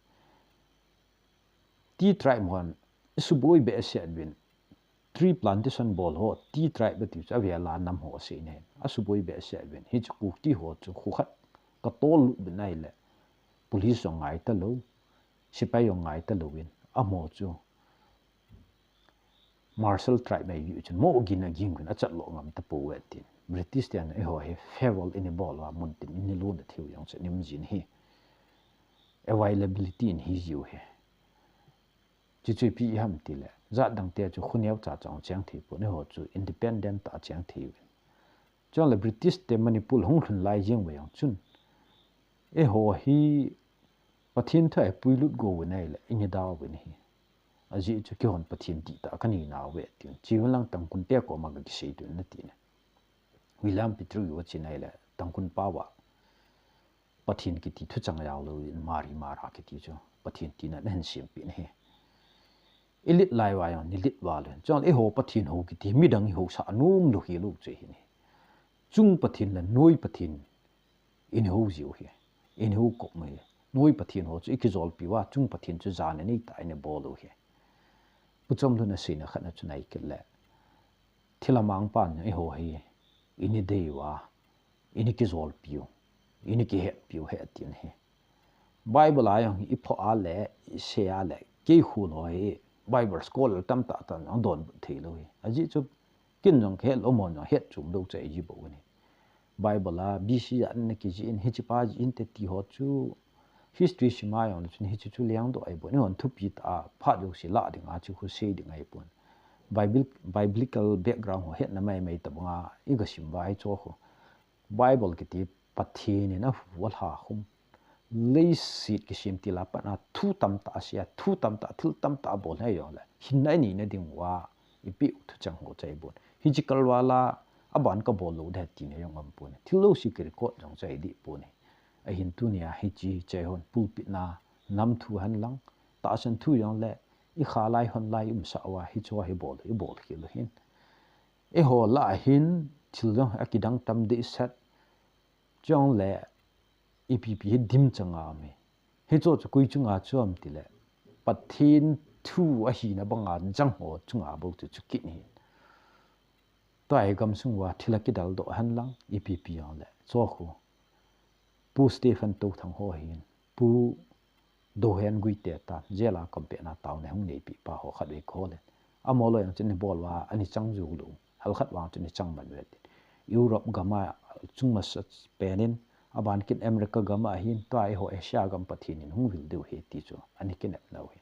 Tea tribe hon, suboi be se advin. Tree plantation bol ho, tea tribe ati chu avel a nam ho sei nen. Asuboi be se advin. Hichi Kuki ho chu khu khat ka tol lut bin ai le. Police jong ngai ta lo. Sipai jong ngai ta lo in. Amo chu. Marshall Tribe mai yu chun mo gin a ging gun a chat lo ngam ta po we tin. British ten eiho hi favor ini bol wa mun tin ini lu na thiu yang che nim jin hi. Availability in hi jiu hi. Chi chui pi ham ti le. Jat dang te chu khuneu cha chang chang thei po ni ho chu independent ta chang thei. Chang le British te Manipur hung lhun lai jing we yang chun. Eiho hi Pathian thu a pui lut go we nai le ini da we ni hi. Ajeh chu kihon Pathian ti ta ka ni na ve ti. Chi wan lang Tangkhul te ko ma ka kisei tu na ti ne. William Petru yo chi nai le Tangkhul pa wa. Pathian kiti thu chang yau lo in Mari Mara kiti chu. Pathian ti na na hin siam pi ni hi. I lit lai wa yang ni lit wa lo. Chang eiho Pathian ho kiti midang i ho sa num lo hi lo chu hi ni. Chung Pathian le noi Pathian. Ini ho jiu hi. Ini ho kop mai. Noi Pathian ho chu iki jol pi wa chung Pathian chu jan nei ta ini bol u hi. Pu chom lu na sei na khat na chu nai kit le. Thila mang pan eiho hi. Ini dei wa. Ini ki jol piu. Ini ki het piu he tin hi. Bible a yang i pho a le, i se a le, kei khu lo hi. Bible scholar tam ta ta nang don thei lo hi. Ajeh chu Kin jong het lo mon jong het chum lo chai ji bo ni. Bible a B C a na ki ji in hichi pa ji in te ti ho chu history sima jong chun hichi chu liang do ai bo ni hon thupi ta phat jong si la ding a chu khu sei ding ai pon. Bible, biblical background ho het na mai mai ta banga i ga sim vai cho khu. Bible kiti Pathian in a hu a hla khum. Leiset kisim ti la pat a thu tam ta a sia, thu tam ta, thil tam ta a bol he jong le. Hinna i ni na ding wa, i pi u thu chang ho chai bun. Hi chi kal wa la, a ban ka bol lo de ti ne jong am pun. Thil lo si ki record jong chai di pun. A hin tu ni a hi chi chai hon pulpit na, nam thu han lang, ta san thu jong le, i kha lai hon lai um sa wa, hi cho hi bol, i bol ki lo hin. Eiho la hin, thil jong a kidang tam de sat, Chong le ipi pi hi dim chang a mi. Hi cho chu kui chunga chuam ti le. Pathian thu a hi na banga jang ho chunga bo chu chu kit ni. Tua hi gam sung wa thila kidal do han lang ipi pi ang le. Cho khu. Pu Stephen To Thang ho hin. Pu Do Hen Gui te ta, jela kampeh na tau ne hung nei pi pa ho khat vei ko le. Amo lo yang chun ni bol wa, ani chang ju lu. Hal khat vang chun ni chang man ve tin. Europe gam a chung masa pen in, a ban kin America gam a hin, tua eiho Asia gam Pathian in hung vil deu he ti chu, ani kin ep nau hin.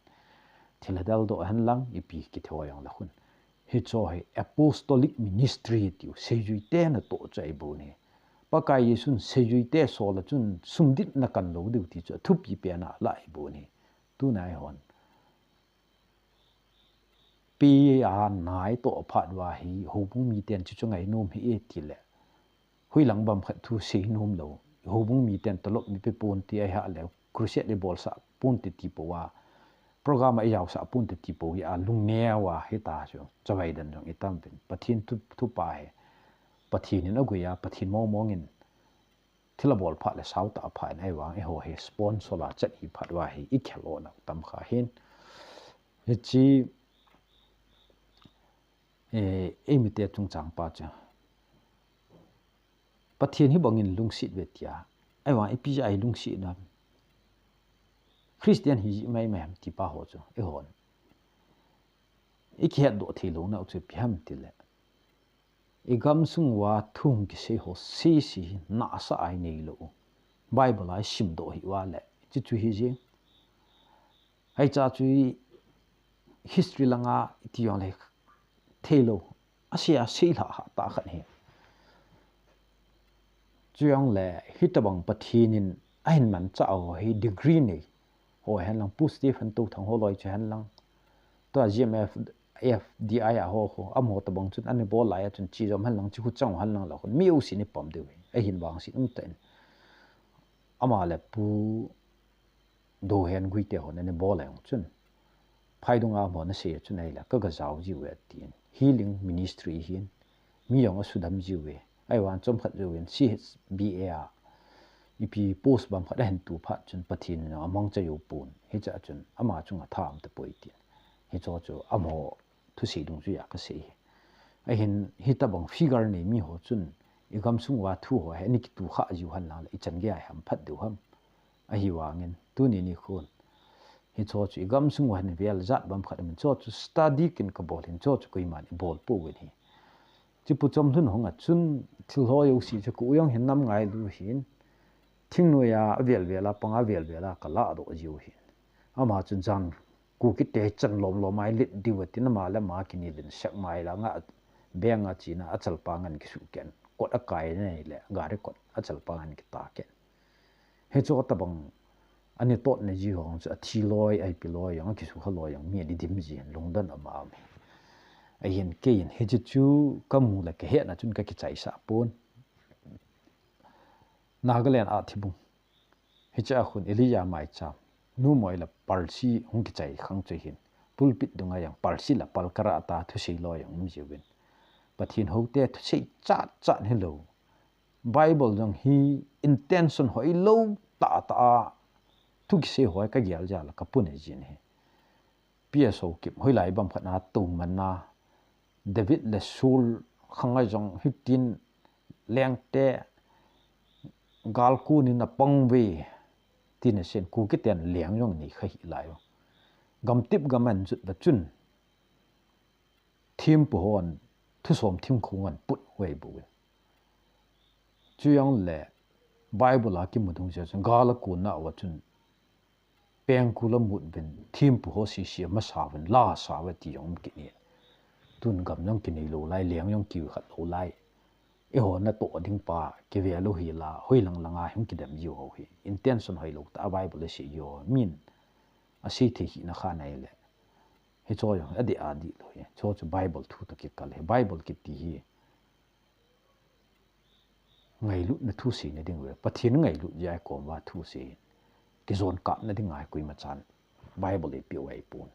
Thil a dal do han lang, ipi ki theo yang la khun. Hi cho hi apostolic ministry tiu, seijui te na to chai bu ni. Pakai Jesun seijui te so la chun sumdit na kan lo deu ti chu, thupi pe na lai bu ni. Tu nai hon. Pi a nai to phat wa hi, hobung mi ten chu chu ngai nom hi e ti le. Hui lang bam khat thu sei nom lo. Hobung mi ten talop mi pe pon ti ai ha le. Crusade i bol sa pon ti ti po wa. Program a i yau sa pon ti ti po ya lung ne wa hi ta chu. Chavai dan jong i tam pin. Pathian thu, thu pa he. Pathian in a gui a, Pathian mong mong in. Thila bol phat le sau ta phat in ai vang eiho hi sponsor la chat hi phat wa hi i khel o na tam kha hin. Hi chi, eh, ei mi te chung chang pa cha. Pathian hi bangin lungsit ve tia. Ai vang ipi ja ai lungsit na. Christian hi ji mai mai ham ti pa ho chu. Eihon. I kihet do thei lo na chu pi ham ti le. I gam sung wa thu hung kisei ho sei si hi na sa ai nei lo. Bible a i sim do hi wa le. Chi chu hi ji. Hai cha chu i history langa i ti yong le thei lo. A sia sei la ha ta khat hi. Chu yong le hi ta bang Pathian in a hin man cha ho hi degree nei. Ho hen lang Pu Stephen To Thang ho loi chu hen lang. Tua G M F, F D I a ho ho, a mo ta bang chun, ani bol lai a chun, chi jom hen lang, chi khu chang hen lang la khun, mi u si ni pom deu hi, a hin vang si um ta in. Ama le Pu Do Hen Gui te ho na ni bol lai chun. Phai dung a mo na se chun ai la, ka ga jao ji we tin. Healing ministry hin, mi jong a sudam ji we. Ai wan chom khat jo in C H B A a. Ipi post bam khat a hin tu phat chun Pathian in a mang cha yo pun. Hi cha chun ama chunga tham ta poi tin. Hi cho chu amo thu sei dung chu ya ka sei. A hin hi ta bang figure nei mi ho chun i gam sung wa thu ho he ni ki tu kha ju han lang le i chan ge ai ham phat du ham. A hi wangin tu ni ni khun. Hicho chu i gamsung uva hin vel jat bang khat amin, hicho chu study kin kabol hin, hicho chu koiman ibol pouvin ahi. Chupu chom lhun hung a chun thil ho jouse chu koi jong hin nam ngailu hin, thingnoiya avel vel a panga avel vel a kaladoh jiu hin. Ama chun jang Kukite chan lom lom a ilet diu atin, ama le ama kini lin sek mai la nga beng a china achalpa ngan kisu ken. Kot akai nei le gari kot achalpa ngan kita ken. Hicho tabang ani totna ji ho chu athi loi, aipi loi jong, akisu kha loi jong, mi ani dim ji hin lungdon ama um hi. Ahin keiin hiche chu kamu le kahetna chun kakichaisah pon. Nagaland a thibung. Hiche a khun Elijah Maicham, numei le palsi hung kichai khang chu hin. Pulpit dunga jong palsi le palkara ta thusei loi jong um jiuvin. Pathen houte thusei chat chat hilou. Bible jong hi intention hoilou tah tah a thu kisei ho kagel jal a kapun e jin hi. P S Haokip hoilai bang khat na tou man na, David le Saul khang a jong hitin lengte gal kunin apang ve tin asen, Kukiten leng jong nei kha hilai u. Gamtip gam an jut va chun thempu hon thusom themkhu ngan put uve bou. Chujongle Bible a kimu dung jeh chun gal a kunna uva chun pengkul amut uvin, thempu ho sese amasa uvin, la asa uve ti jong um kit in. Tun gam jong kinei lou lai, leng jong kiu khat lou lai. Eiho natoh ding pa kive lou hi la, hoilang langa hung kidem jiu ho hi. Intention hoilou tah a Bible asei jiu ho. Min asei thei hina kha nei le. Hicho jong adih adih lou hi. Hicho chu Bible thu toh kikal hi. Bible kiti hi ngailutna thu seina ding uve. Pathen ngailut jeh a ikom uva thu sei. Kijon kapna ding a hi koima chan Bible eipeh u ahipon.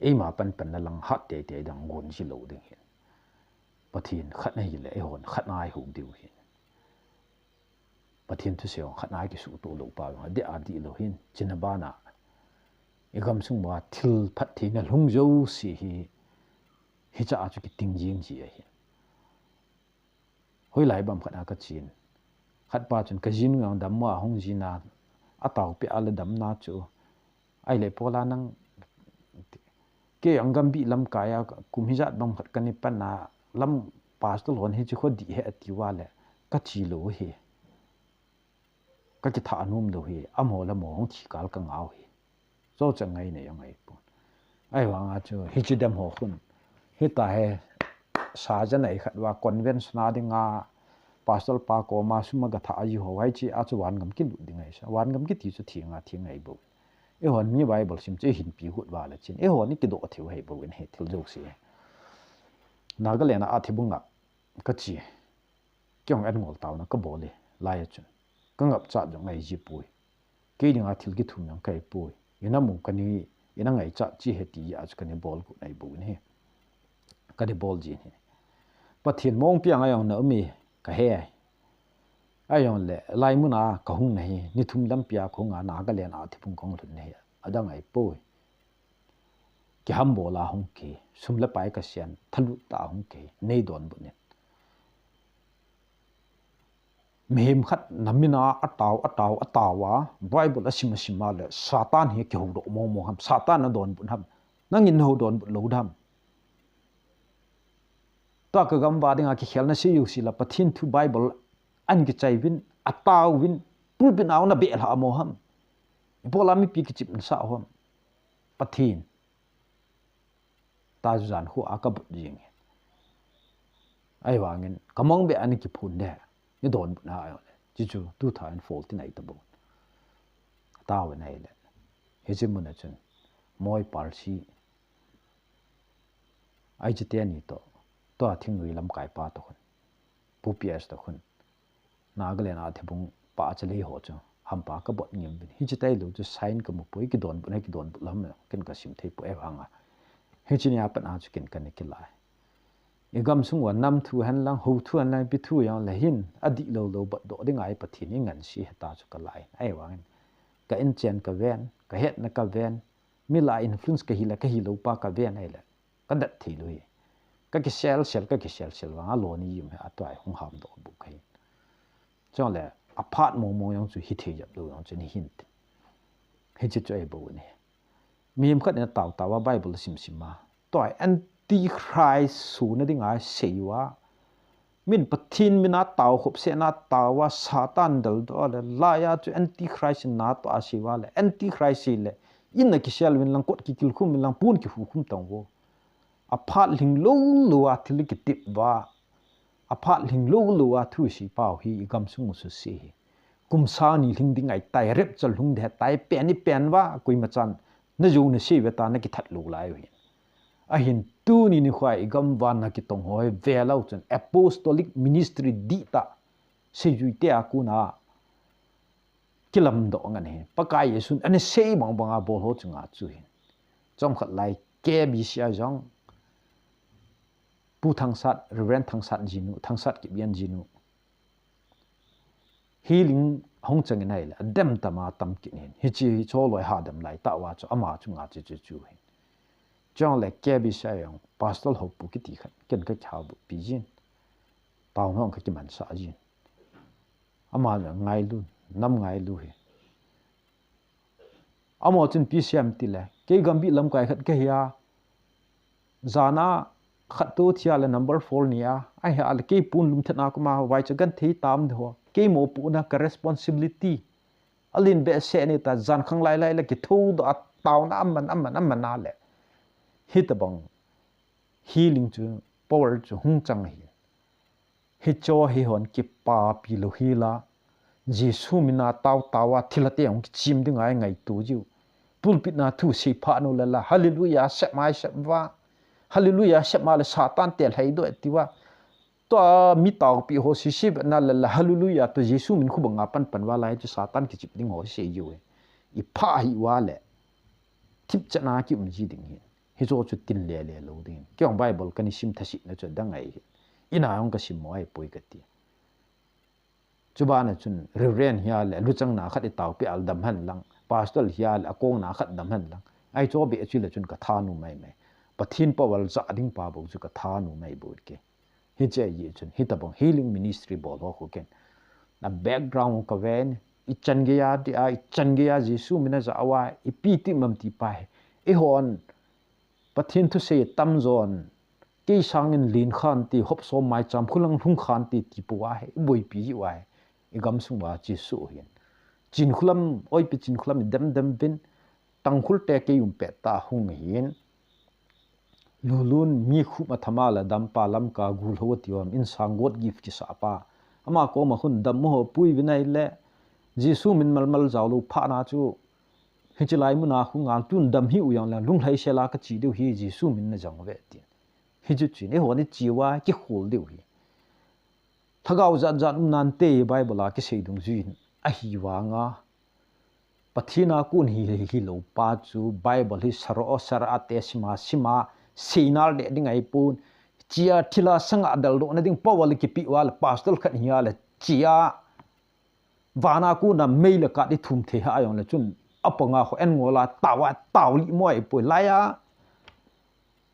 Eima panpan na lang hat teitei dang gon ji lou ding hin. Pathen khat ahile eihon khat a ihou diu hin. Pathen thusei jong khat a kisuhtoh lou pa jong adih adih lou hin. Chuna bana i gamsung uva thil phattheina lhung jouse hi, hicha a chu kiting jing ji ahi. Hoilai bang khat a kachen. Khat pa chun kajinu jong dammo a hung jin a, ataopi a le damna chu. Ahile Paul a nang, kei jong Gambih lamkai a kum hijat bang khat kana pan a, lam pastor hon hiche kho dih he ati uva le, kache lou hi. Kakitha nom lou hi, amaho le amaho hung thi kal kangah u hi. Chu chu ngaina jong ahipon. Ahivanga chu hiche dem ho khun. Hita he sa janei khat uva convention a dinga pastor pa koma sum a gatha a ji ho hiche a chu vangam kilut ding ahi sa. Vangam kiti chu theng a theng ahi bou. Eihon mi Bible sim chu ihin pi got uva le chun eihon ikidoh thei u ahi bou in hi thil jouse. Nagaland a athibung a kache. Kei jong an ngol taona kabol e, lai a chun. Kangapchat jong ahi ji poi. Kei dinga thil kithum jong kahi poi. Ina mu kani, ina ngaichat chi he ti a chu kana bol got ahi bou in hi. Kana bol jin hi. Pathen mong piang a jong na um e kahe. Ahijongle, lai mun a kahung na hi, ni thum lampi a kahung a, Nagaland a thibung kahung lhun na hi, adang ahi poi. Kihambol a hung kahi, sum le pai kasei in, thalut tah a hung kahi, nei donbut in. Mihem khat na min a atao, atao, atao a, Bible asim, asim a le, Satan hi kihoudoh mong mong ham, Satan adonbut ham, nangin nahou donbut lou dem. Tua kagam uva dinga kikhelna sei jouse la Pathen thu Bible a kichai uvin, atao uvin, pulpit a hung na belha mo ham. Ibola mipi kichep nasa u ham. Pathen. Tua chu jan khu a kabut jing e. Ahivangin, kamong be ani kiphun de. Ni donbut na ahi le. Chuchu two thousand fourteen ahi tabou. Tao na ahi le. Hiche mun a chun. Moi palsi. Ahi chu teni toh. Tua thingnoi lamkai pa toh khun. Pu P S toh khun. Nagaland a thibung pa chalei ho chu. Hampa kabot ngim uvin. Hiche tailou chu sign kamu poi kidonbut na kidonbut lam ken kasim thei poi ahivanga. Hiche nia pat a chu ken kana kilai. I gamsung uva nam thu hen lang, hou thu hen lang, ipi thu jong le hin, adih lou lou bot doh ding ahi Pathen i ngansi heta chu kalai. Ahivangin, ka inchen kaven, kahetna kaven, mi la influence kahi le kahi lou pa kaven ahile, kadat thei lou hi. Kakisel sel, kakisel sel vang, aloni jim hi, atua hi hung ham doh bou kahi. Chule, aphat mong mong jong chu hithei jep lou jong chu nahin tin. Hiche chu ahi bou ni. Mihem khat in atao tao a Bible asim sim a. Tua Antichrist suna dinga asei uva. Min Pathen mina tao khop sena tao a Satan daldoh a le laiya chu Antichrist in natoh a asei uva le Antichrist sei le in a kisel uvin lang kot kikil khum uvin lang pon kihu khum tang uvo. Aphat lhing lou lou a thil kitep uva. Aphat lhing lou lou a thu asei pau hi igamsung u suse hi. Kum sang ni lhing ding ahitai, rapture lhung ding ahitai, pen ipen uva, koima chan najou nasei uve tia nakithat lou lai u hi. Ahin tuni nikho a igam vana kitong ho hi velou chun apostolic ministry dihtah seijui te a kona kilamdoh ngen hi. Pakai Jesun ana sei bang banga bol ho chunga chu hin. Chomkhat lai K B C a jong Pu Thangsat, Reverend Thangsat jinu, Thangsat Kipgen jinu. Healing ahung chang in ahile, adem tama tam kit in. Hiche hi choloi hadam lai tah uva chu, ama chunga chu chu chu hin. Chuleh K B C a jong, Pastor Hopu kiti khat, ken kakihoupi jin. Taona jong kakimansah jin. Ama jong ngailu, nam ngailu hi. Amaho chun P C M tile, kei Gambih lamkai khat kahi a, jana khat toh thia le number four ni a, ahia le kei pon lumthat na koma vaicha genthei tam de ho, kei mopohna ka responsibility alen behseh ni ta, jan khang lai lai le kithoudoh a taona aman, aman, aman a le. Hitabang healing chu, power chu hung chang hi. Hiche hi hon kipapi lou hi la. Jesu mina tao tao a thilha te hung kichim ding a ngaito jiu. Pulpit na thusei phat nu le la. Hallelujah, sep mai sep va. Hallelujah, sep ma le Satan te lhai doh ti va. Tua mi taopi ho sisi na le la. Hallelujah, tua Jesu min khu banga pan pan va lai chu Satan kichip ding ho sei jiu. I pha hi va le. Thip chana ki um ji ding hi. Hiche chu tin le le lou ding. Kei jong Bible kana sim thase na chu dang ahi. Ina jong kasim mo ahipoi kati. Chubana chun Reverend hia le luchang na khat i taopi al dam hen lang. Pastor hia le akong na khat dam hen lang. Ahi chu be chu le chun katha nom mai mai. Pathen power ja ding pa bou chu katha nom mai bou ke. Hiche ahi chun, hitabang healing ministry bol ho khu ken. Na background ka ven, ichan geiya dia, ichan geiya Jesu mina ja uva, ipi ti mam ti pa hi. Eihon, Pathen thusei tamjon, kei sangin len khante, hop som mai cham khulang lhung khante ti pou ahi, iboipi ji uva hi. Igam sung uva Jesu hin. Chin khulam, oipi Chin khulam idem dem vin, Tangkhul te kei um pet ta hung hin. Lulun mi khu ma thama la dam pa lam ka gul ho ti om in sang God gift kisa pa. Ama koma khun dam mo ho pui vinai le. Jesu min mal mal jao lou pha na chu. Hiche lai muna khu ngal tun dam hi u jong le lunglhai sela kachi diu hi Jesu min na jang ve tin. Hichu chin eiho ni chi uva kikhol diu hi. Lhagao jat jat um nante Bible a kisei dungjui in ahi vanga. Pathen a kon hi, hi, hilou pa chu Bible hi sara sara a te sima sima seinal de ding ahipon. Chia thilha sanga daldoh na ding power le kipe uva le pastor khat hia le chia. Vana kona mei le kat ithum thei ha jong le chun apanga ho en ngol a tao a tao li mo ahipoi laiya.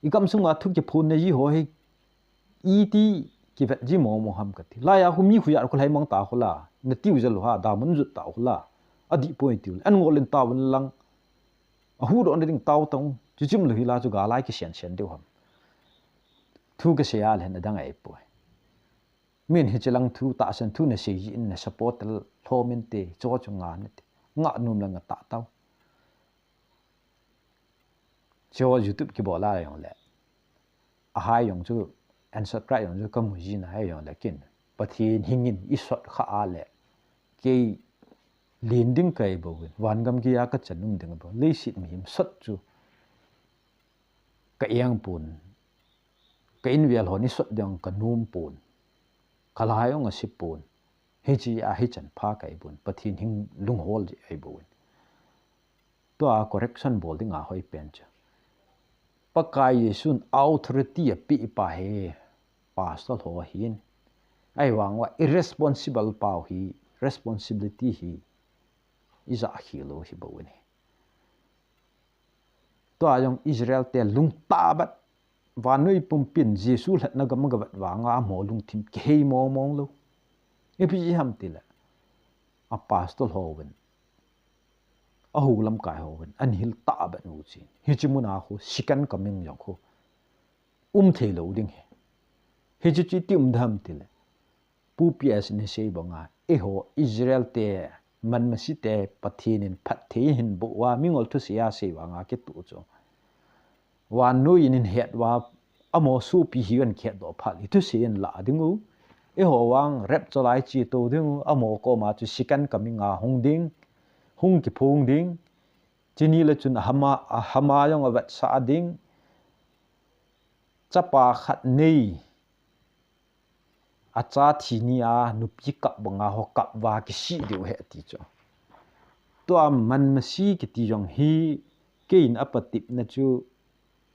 Igam sunga thu kiphon na ji ho hi iti kivet ji mo mo ham kati. Laiya khu mi khu ya khu lai mang ta khu la. Na tiu jal u ha da mun jut ta khu la. Adih poi tiu. En ngol in tao in lang. Ahuhdoh na ding tao tang. Chuchim lou hi la chu ga lai kisen sen diu ham. Thu kasei a le na dang ahipoi. Min hiche lang thu tahsan thu nasei ji in na support lhom inte, cho chu nga nate. Nga nom la nga ta tao. Cho YouTube kibol a jong le. Ahai jong chu unsubscribe jong chu kamu ji na hai jong le kin. Pathen hing in isot kha a le. Kei len ding kahi bou in. Van gam geiya kachan um ding bou. Leiset mihem sot chu ka eng pon. Ka in vel hon isot ding ka nom pon. Ka lai jong ase pon. Hiche a hichan pha kahi bou in. Pathen hing lunghol ji ahi bou in. Tua correction bol ding ahoi pen chu. Pakai Jesun authority apeh pa hi pastor ho hin. Ahivang uva irresponsible pau hi responsibility hi ija khel lou hi bou in. Tua jong Israel te lungtah bat vannoi pumpin Jesu lhatna gam gavet vanga amaho lungthim kihei mong mong lou. Ipi ji ham tile. A pastor ho vin. Ahu lamkai ho hin an hil ta ban u chin. Hichi muna khu second coming jong khu um thei lo ding hi. Hichi chi ti um dam ti le. Pu P S ni sei banga, eiho Israel te, manmasi te, Pathen in phatthei hin boh uva, mingol thusei a sei vanga kitu chu. Vannoi in hin het uva, amaho sopi hi an kihet doh phat le thusei in la ding u. Eiho vang rapture lai chi to ding u, amaho koma chu second coming a hung ding, hung kiphong ding. Chini le chun ahama, ahama jong avetsah ding. Chapa khat nei. Acha thi ni a nupi kap banga ho kap uva kisih diu ahi ti chu. Tua manmasi kiti jong hi keiin apatepna chu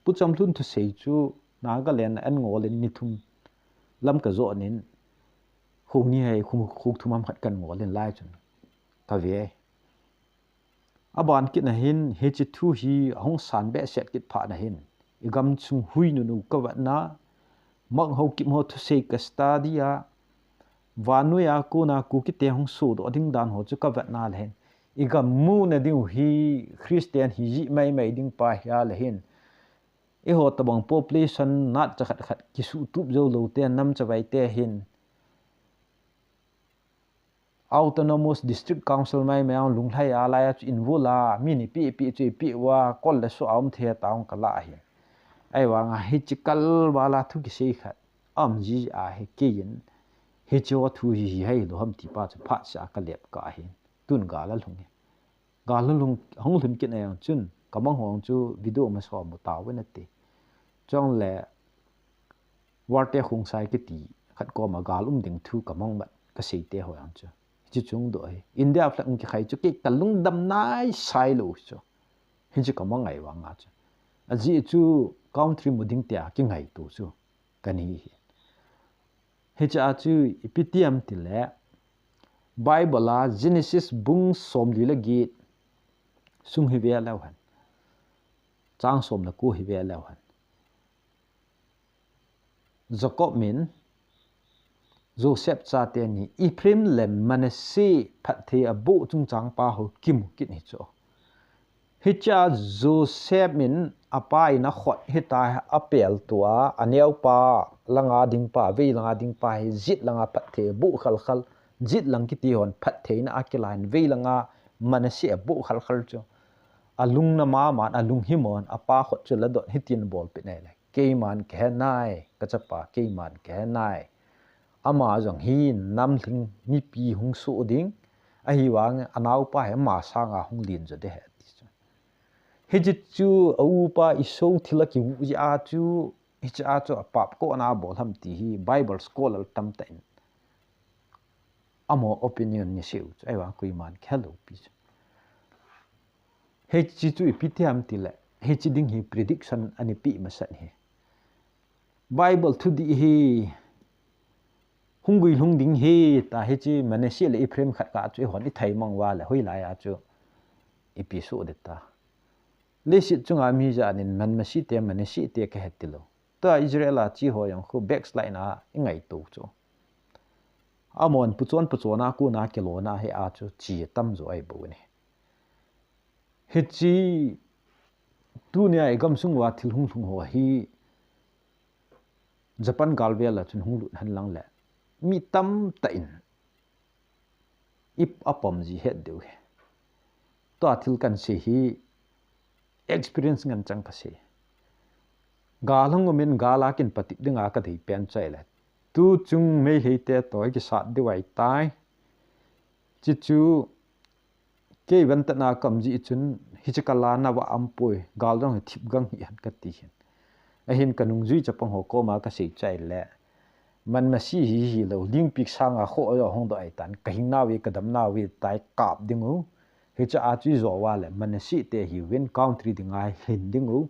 Pu Chamlun thusei chu Nagaland a an ngol in ni thum lam ka joh nin, khung ni hai khung, khung thum ham khat kan ngol in lai chun ka ve. Aban kit na hin, hichi thu hi ahung san behseh kit phat na hin, i gam chung hui nunu ka vetna, mang ho kim ho thusei ka study a, vannoi a kona Kuki te hung sodoh ding dan ho chu ka vetna le hin, i gam muna ding u hi Christian hi jih maimai ding pa hi a le hin, eiho tabang population nat cha khat khat kisuhtup jou lou te, nam chavai te hin, Autonomous District Council maimai a lunglhai a lai a chu involve a, mi ni pi pi chu ipi uva, kol le so a um thei ta ung ka la hi. Ahivanga hichi kal val a thu kisei khat aum ji a hi keiin, hichi ho thu hi hi hai lou ham ti pa chu phat cha ka lep ka hi. Tun gal a lhung hi. Gal a lhung, hung lhun kit na jong chun, ka mang ho chu video masa mu tau ve na ti. Chong le, Warte Khongsai kiti khat koma gal um ding thu ka mang mat ka sei te ho jong chu. Hichi chung doh hi. India flag kikhai chu kei ka lungdam nai sai lou chu. Hichi ka mang ngai vanga chu. Ajeh chu country mu ding tia kingaito chu. Ka ni hi. Hichi a chu ipi ti ham ti le. Bible a Genesis bung somli le get sung hi ve leu hen. Chang som le ko hi ve leu hen. Jacob min Joseph chate ni Ephraim le Manasseh phatthei aboh chungchang pa ho kimu kit hi chu. Hicha Joseph min apa in akhot hita apel tua, aneo pa langa ding pa, vei langa ding pa hi jit langa phatthei aboh khalkhal, jit lang kiti hon phatthei na akilan vei langa Manasseh aboh khalkhal chu. Alung na maman, alung himon, apa khot chu ladot hitin bolpeh nai le. Keiman kahe nai, ka chapa, keiman kahe nai. Ama jong hi namlhing mipi hung soh ding, ahivang anaopa hi ama sanga hung len jo ding ahi ti chu. Hichi chu a upa Esau thil a kiu ji a chu, hichi a chu apap koi na bol ham ti hi Bible scholar tamtah in amaho opinion ni seiyu chu, ahivang koiman kahe lou pi chu. Hichi chu ipi ti ham ti le, hichi ding hi prediction ana pe masat hi. Bible thudih hi hung guilhung ding hi ta hichi Manasseh le Ephraim khat ka chu ihon ithei mang uva le hoilai a chu ipi soh ding ta. Leiset chunga mi janin Manasseh te, Manasseh te kahe ti lou. Tua Israel a chi ho jong khu backslide na ingaito chu. Amahon puchon puchon a kona kilona hi a chu chi tam jo ahi bou ni. Hichi tunia i gamsung uva thil hung lhung ho hi Japan galvel a chun hung lut hen lang le mi tamtah in ip apom ji het diu hi. Tua thil kan sei hi experience ngen chang ka sei. Gal hung um in gal a kin patep dinga ka dei pen chai le. Tu chung Meitei te toh kisat diu ahitai. Chi chu kei vantana ka um ji chun hichi kala na va um poi, gal jong hi thip gang hi hen ka ti hin. Ahin ka nungjui chapang ho koma ka sei chai le. Manasseh hi hilou, lingpi sanga kho jo hung doh ahitan, ka hing nauve, ka dam nauve, tai kap ding u. Hicha a chu ijo uva le, Manasseh te hiuvin country dinga hin ding u.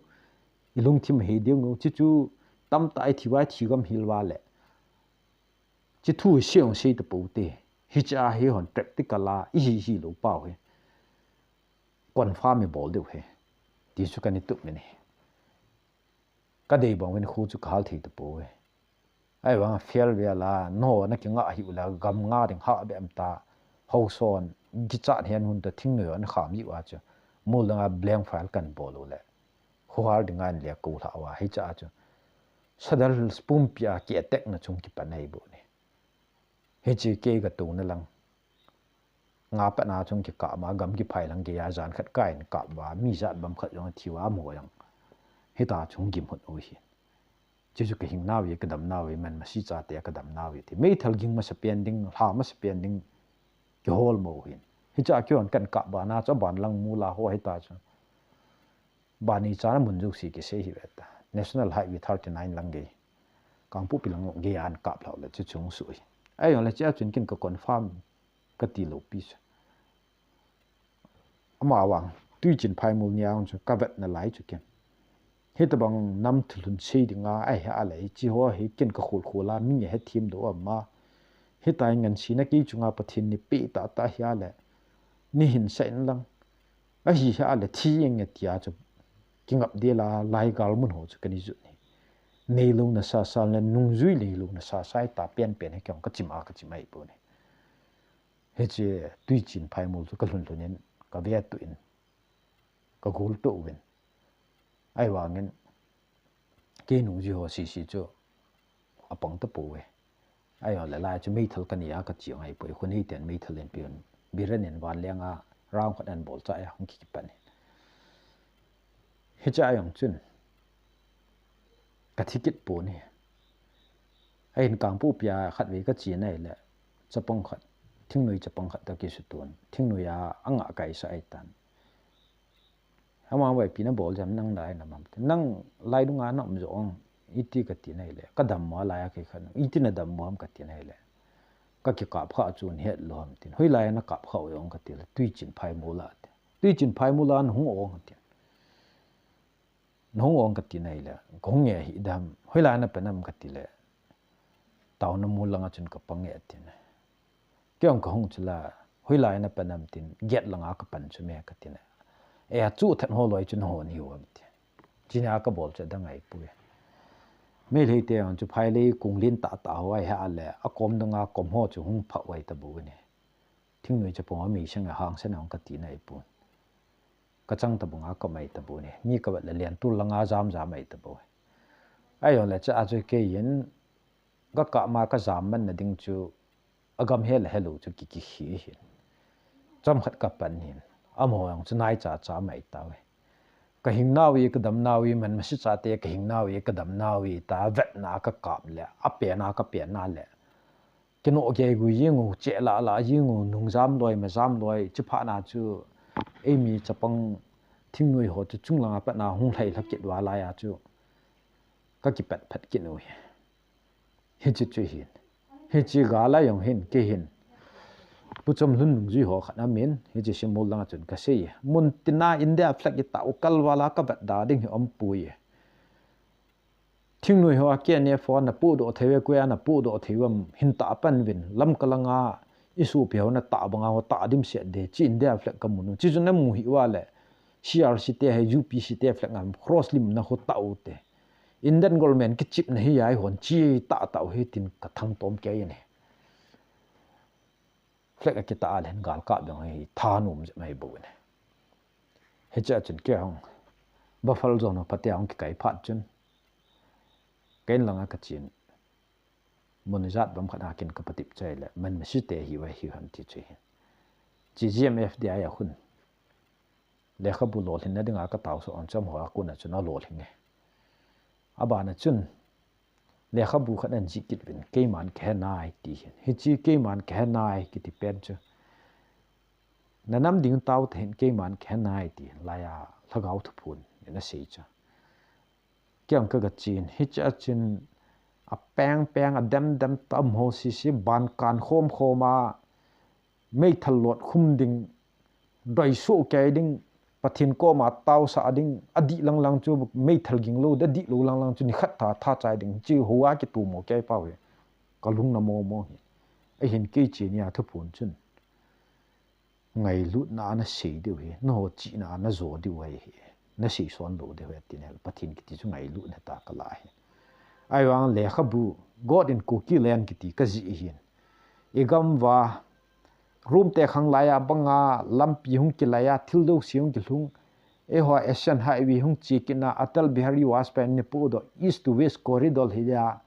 I lungthim hi ding u, chi chu tamtah i thi uva i thi gam hil uva le. Chi thu hi sei jong sei tapou te. Hicha hi hon practical a, ihi hilou pau hi. Confirm i bol diu hi. Ti chu ka ni tup mi ni. Ka dei bang uvin khu chu ka hal thei tapou hi. Ahivang a fail vel a, no na kinga hi u le, gam nga ding ha be am ta. Hauson, kichat hian hun ta thing noi an kham ji uva chu. Mol danga blank file kan bol u le, khuhal dinga an le ko lha uva, hiche a chu Sadar Hills pumpi a ki attack na chung kipan ahi bou ni. Hiche kei ka tuna lang, nga pat na chung kikap ma, gam kiphai lang gei a jan khat ka in kap uva, mi jat bang khat jong thi uva, amaho jong hita chung gimhut u hi. Chuchu ka hing nau e, ka dam nau e, man masi chate ka dam nau e ti. Meithal ging masa pen ding, lha masa pen ding, kihol mo hin. Hiche a kihon kan kap bana chu, aban lang mol a ho hita chu. Bani chana mun jouse kisei hi ve ta. National Highway thirty-nine lang gei, Kangpokpi lang gei an kap lhau le chu chung su hi. Ahi jong le hiche a chun kin ka confirm ka ti lou pi chu. Ama vang, Tuichin Phaimol ni a chu ka vet na lai chu ken. Hitabang nam thulhun sei dinga ahi a le, hiche ho hi ken ka khol khol a, mi he thim do ama. Hitai ngan sina kei chunga Pathen ni pe ta ta hi a le, ni hin sa in lang. Ahi a le, thi eng e tia chu kingap dela, lai gal mun ho chu ka ni jut ni. Neilou na sa sa le, nungjui neilou na sa sa ta pen pen hi kei ka chim a ka chim ahi bou ni. Hiche Tuichin Phaimol chu ka lhun lhun in, ka ve tu in, ka gol tu uvin. Ahi vangin, kei nungjui ho sisi chu apang ta pou ve. Ahi jong le lai chu meithal ka ni a ka chi ngai poi, khun hiten meithal in piun. Biren in van leng a round khat an bol cha a hung kikipan. Hiche a jong chun ka thi kit pou ni. Ahin Kangpokpi a khatvei ka chi nai le, chapang khat, thingnoi chapang khat toh kisutun, thingnoi a anga kaisa ahi tan. Ama vaipi na bol jam nang lai na mam. Nang lai dunga na um jo ong, iti ka ti nai le, ka dam mo lai a kei khan, iti na dam mo am ka ti nai le, ka kikap kha chun het lou ham tin. Hoilai na kap kha u ong ka ti le, Tuichin Phaimol a ti. Tuichin Phaimol a na hung ong ti. Na hung ong ka ti nai le, ka hung e hi dam, hoilai na pe nam ka ti le, taona mol langa chun ka pang e ti na. Kei jong ka hung chu la, hoilai na pe nam tin, gate langa ka pan chu me ka ti na. E a chu that ho loi chu na ho ni u am ti. China ka bol chu dang ahi poi. Meitei te jong chu phailei kung lin ta ta ho ahi a le, a kom danga kom ho chu hung pha u ahi ta bou ni. Thingnoi chapang a mi sang a hang sen ong ka ti nai pon. Ka chang ta bou nga ka mai ta bou ni. Mi ka vet le lian tul langa jam jam mai ta bou. Ahi jong le hiche a chu kei in ka kap ma ka jam man na ding chu agam he le helou chu ki ki hi hin. Chomkhat ka pan hin. Amaho jong chu nai cha cha mai ta ve. Ka hing nau e, ka dam nau e, man masi chate ka hing nau e, ka dam nau e, ta vet na ka kap le, a pe na ka pe na le. Kino kei gui jing u, che la la jing u, nung jam loi, ma jam loi, chi pha na chu, ei mi chapang thingnoi ho chu chung langa pat na hung lhai lha kit uva lai a chu, ka kipat phat kit u hi. Hiche chu hin. Hiche gal a jong hin, kei hin. Pu Chomlun nungjui ho khat a min, hiche Shimol langa chun ka sei. Mun tina India flag i ta u kal vala ka vet da ding hi um poi. Thingnoi ho a K N F ho na pu do thei ve, koi a na pu do thei ve, hin ta pan vin, lam ka langa, i su pi ho na ta banga ho ta dim se de, chi India flag ka mun u. Chi chu na mu hi uva le, C R C te he, U P C te flag ngam, cross lim na ho ta u te. Indian government kichip na hi ai hon chi ta ta u hi tin ka thang tom kei ni. Flag a kita a len gal kap dong hi tha num je mai bou ni. Hiche a chun kei hung Buffalo Zone ho pate hung kikai phat chun, kei in langa ka chin. Mun jat bang khat a kin ka patip chai le, man masi te hi va hi han ti chu hi. Chi G M F D I a hun. Lekhabu lolhin na dinga ka tao so on chom ho a kun a chun a lolhin e. A ban a chun, lekhabu khat an jih kit vin, keiman ka he nai ti hin. Hiche keiman ka he nai kiti pen chu, na nam ding tao ta hin keiman ka he nai ti hin, lai a Lhagao Thuphon in a sei chu. Kei ang ka ga chin, hiche a chin, a peng peng, a dem dem tam ho sisi, ban kan khom khom a, meithal lot khum ding, doi suh kei ding, Pathen koma taosah ding, adih lang lang chu meithal ging lou, adih lou lang lang chu nikhat tha, tha chai ding, chi ho a kitu mo kei pau hi. Ka lung na mo mo hi. Ahin kei chi nia Thuphon chun. Ngailutna a na sei diu hi, na ho chihna a na jo diu ahi hi. Na sei son lou diu ahi, tin hel Pathen kiti chu ngailutna ta ka la hi. Ahivang lekhabu, God in Kuki land kiti ka jih hin. I gam va, Rom te khang lai a banga, lampi hung kilai a, thil doh si hung kilhung, Eiho Asian Highway hung che kit na Atal Bihari Vajpayee in apoh doh East to West Corridor hi a,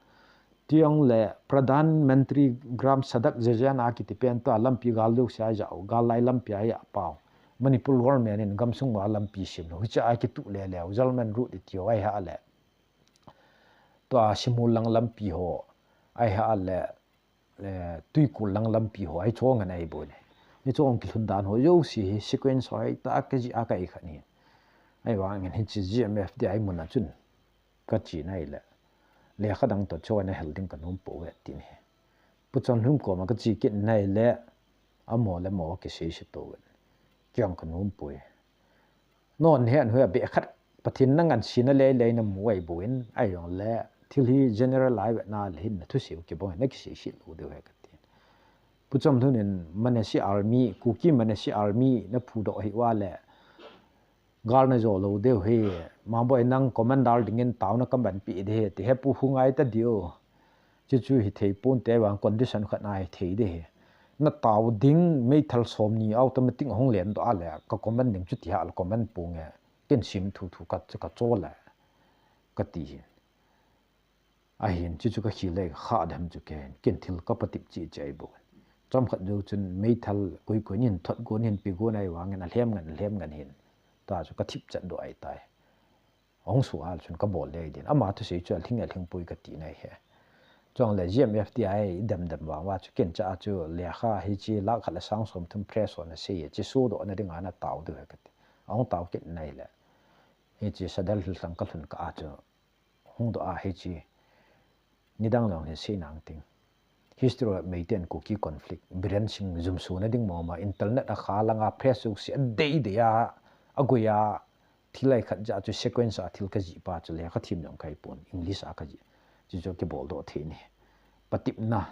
tiang le Pradhan Mantri Gram Sadak Yojana kiti pen tua lampi gal lou sia ja u, gal lai lampi a ja pau. Manipur government in gamsung uva lampi sem lou. Hiche a kituh le leu, Jharkhand route iti u ahi a le. Tua Shimul lang lampi ho, ahi a le, eh, Tuikul lang lampi ho, ahi chong an ahi bou le. Hiche a kilhun dan ho jouse hi sequence ho ahi ta ka ji a ka i khat ni. Ahivangin hiche G M F D I mun a chun ka che nai le. Lekha dang toh chon a hel ding ka nom pou ve ti ni. Pu Chamlun koma ka che kit nai le, amo le amo kisei sei to ve. Kiang ka nom poi. Non hian hoi a beh khat Pathen na ngansena lei lei na mu ahi bou in, ahi jong le thil hi general a i vet na le hin na thusei u kibang in na kisei sei lou diu ahi ka ti. Pu Chamlun in Manasi Army, Kuki Manasi Army na phudoh hi uva le gal na jo lou diu hi, Mangboi nang commander dingin taona ka manpi ding hi, ti hi pu hu ngai ta diu. Chuchu hi thei pon te vang condition khat na hi thei ding hi. Na tao ding meithal som ni automatic hung len doh a le, ka command ding chu ti ha le command pu nge. Ken sim thu thu ka, ka cho le. Ka ti hi. Ahin, chuchu ka khel le kha dem chu ken. Ken thil ka patep chi chi ahi bou. Chomkhat jou chun meithal koi koi nin thot gon hin pi gon ahi vangin a lhem ngan, a lhem ngan hin. Ta chu ka thip chat doh ahi tai. Hung su al chun ka bol le din. Ama thusei chu a lhing a lhing poi ka ti nai he. Chong le G M F D I i dem dem vang uva chu ken cha chu lekha hiche lakh khat le sang som thum press hon asei e. Chi su doh na ding a na tao diu he ka ti. Ahung tao kit nai le. Hiche Sadar Hills lang ka lhun kah a chu hung doh a hiche. Nidang long hin sei nang ting. History of Meitei and Kuki conflict. Biren Singh jumsuna ding mama internet a kha langa press u si a dei dei a, a goi a, thil lai khat ja chu sequence a thil ka ji pa chu lekha thim jong kai pon, English a ka ji. Chu chu kibol doh thei ni. Patepna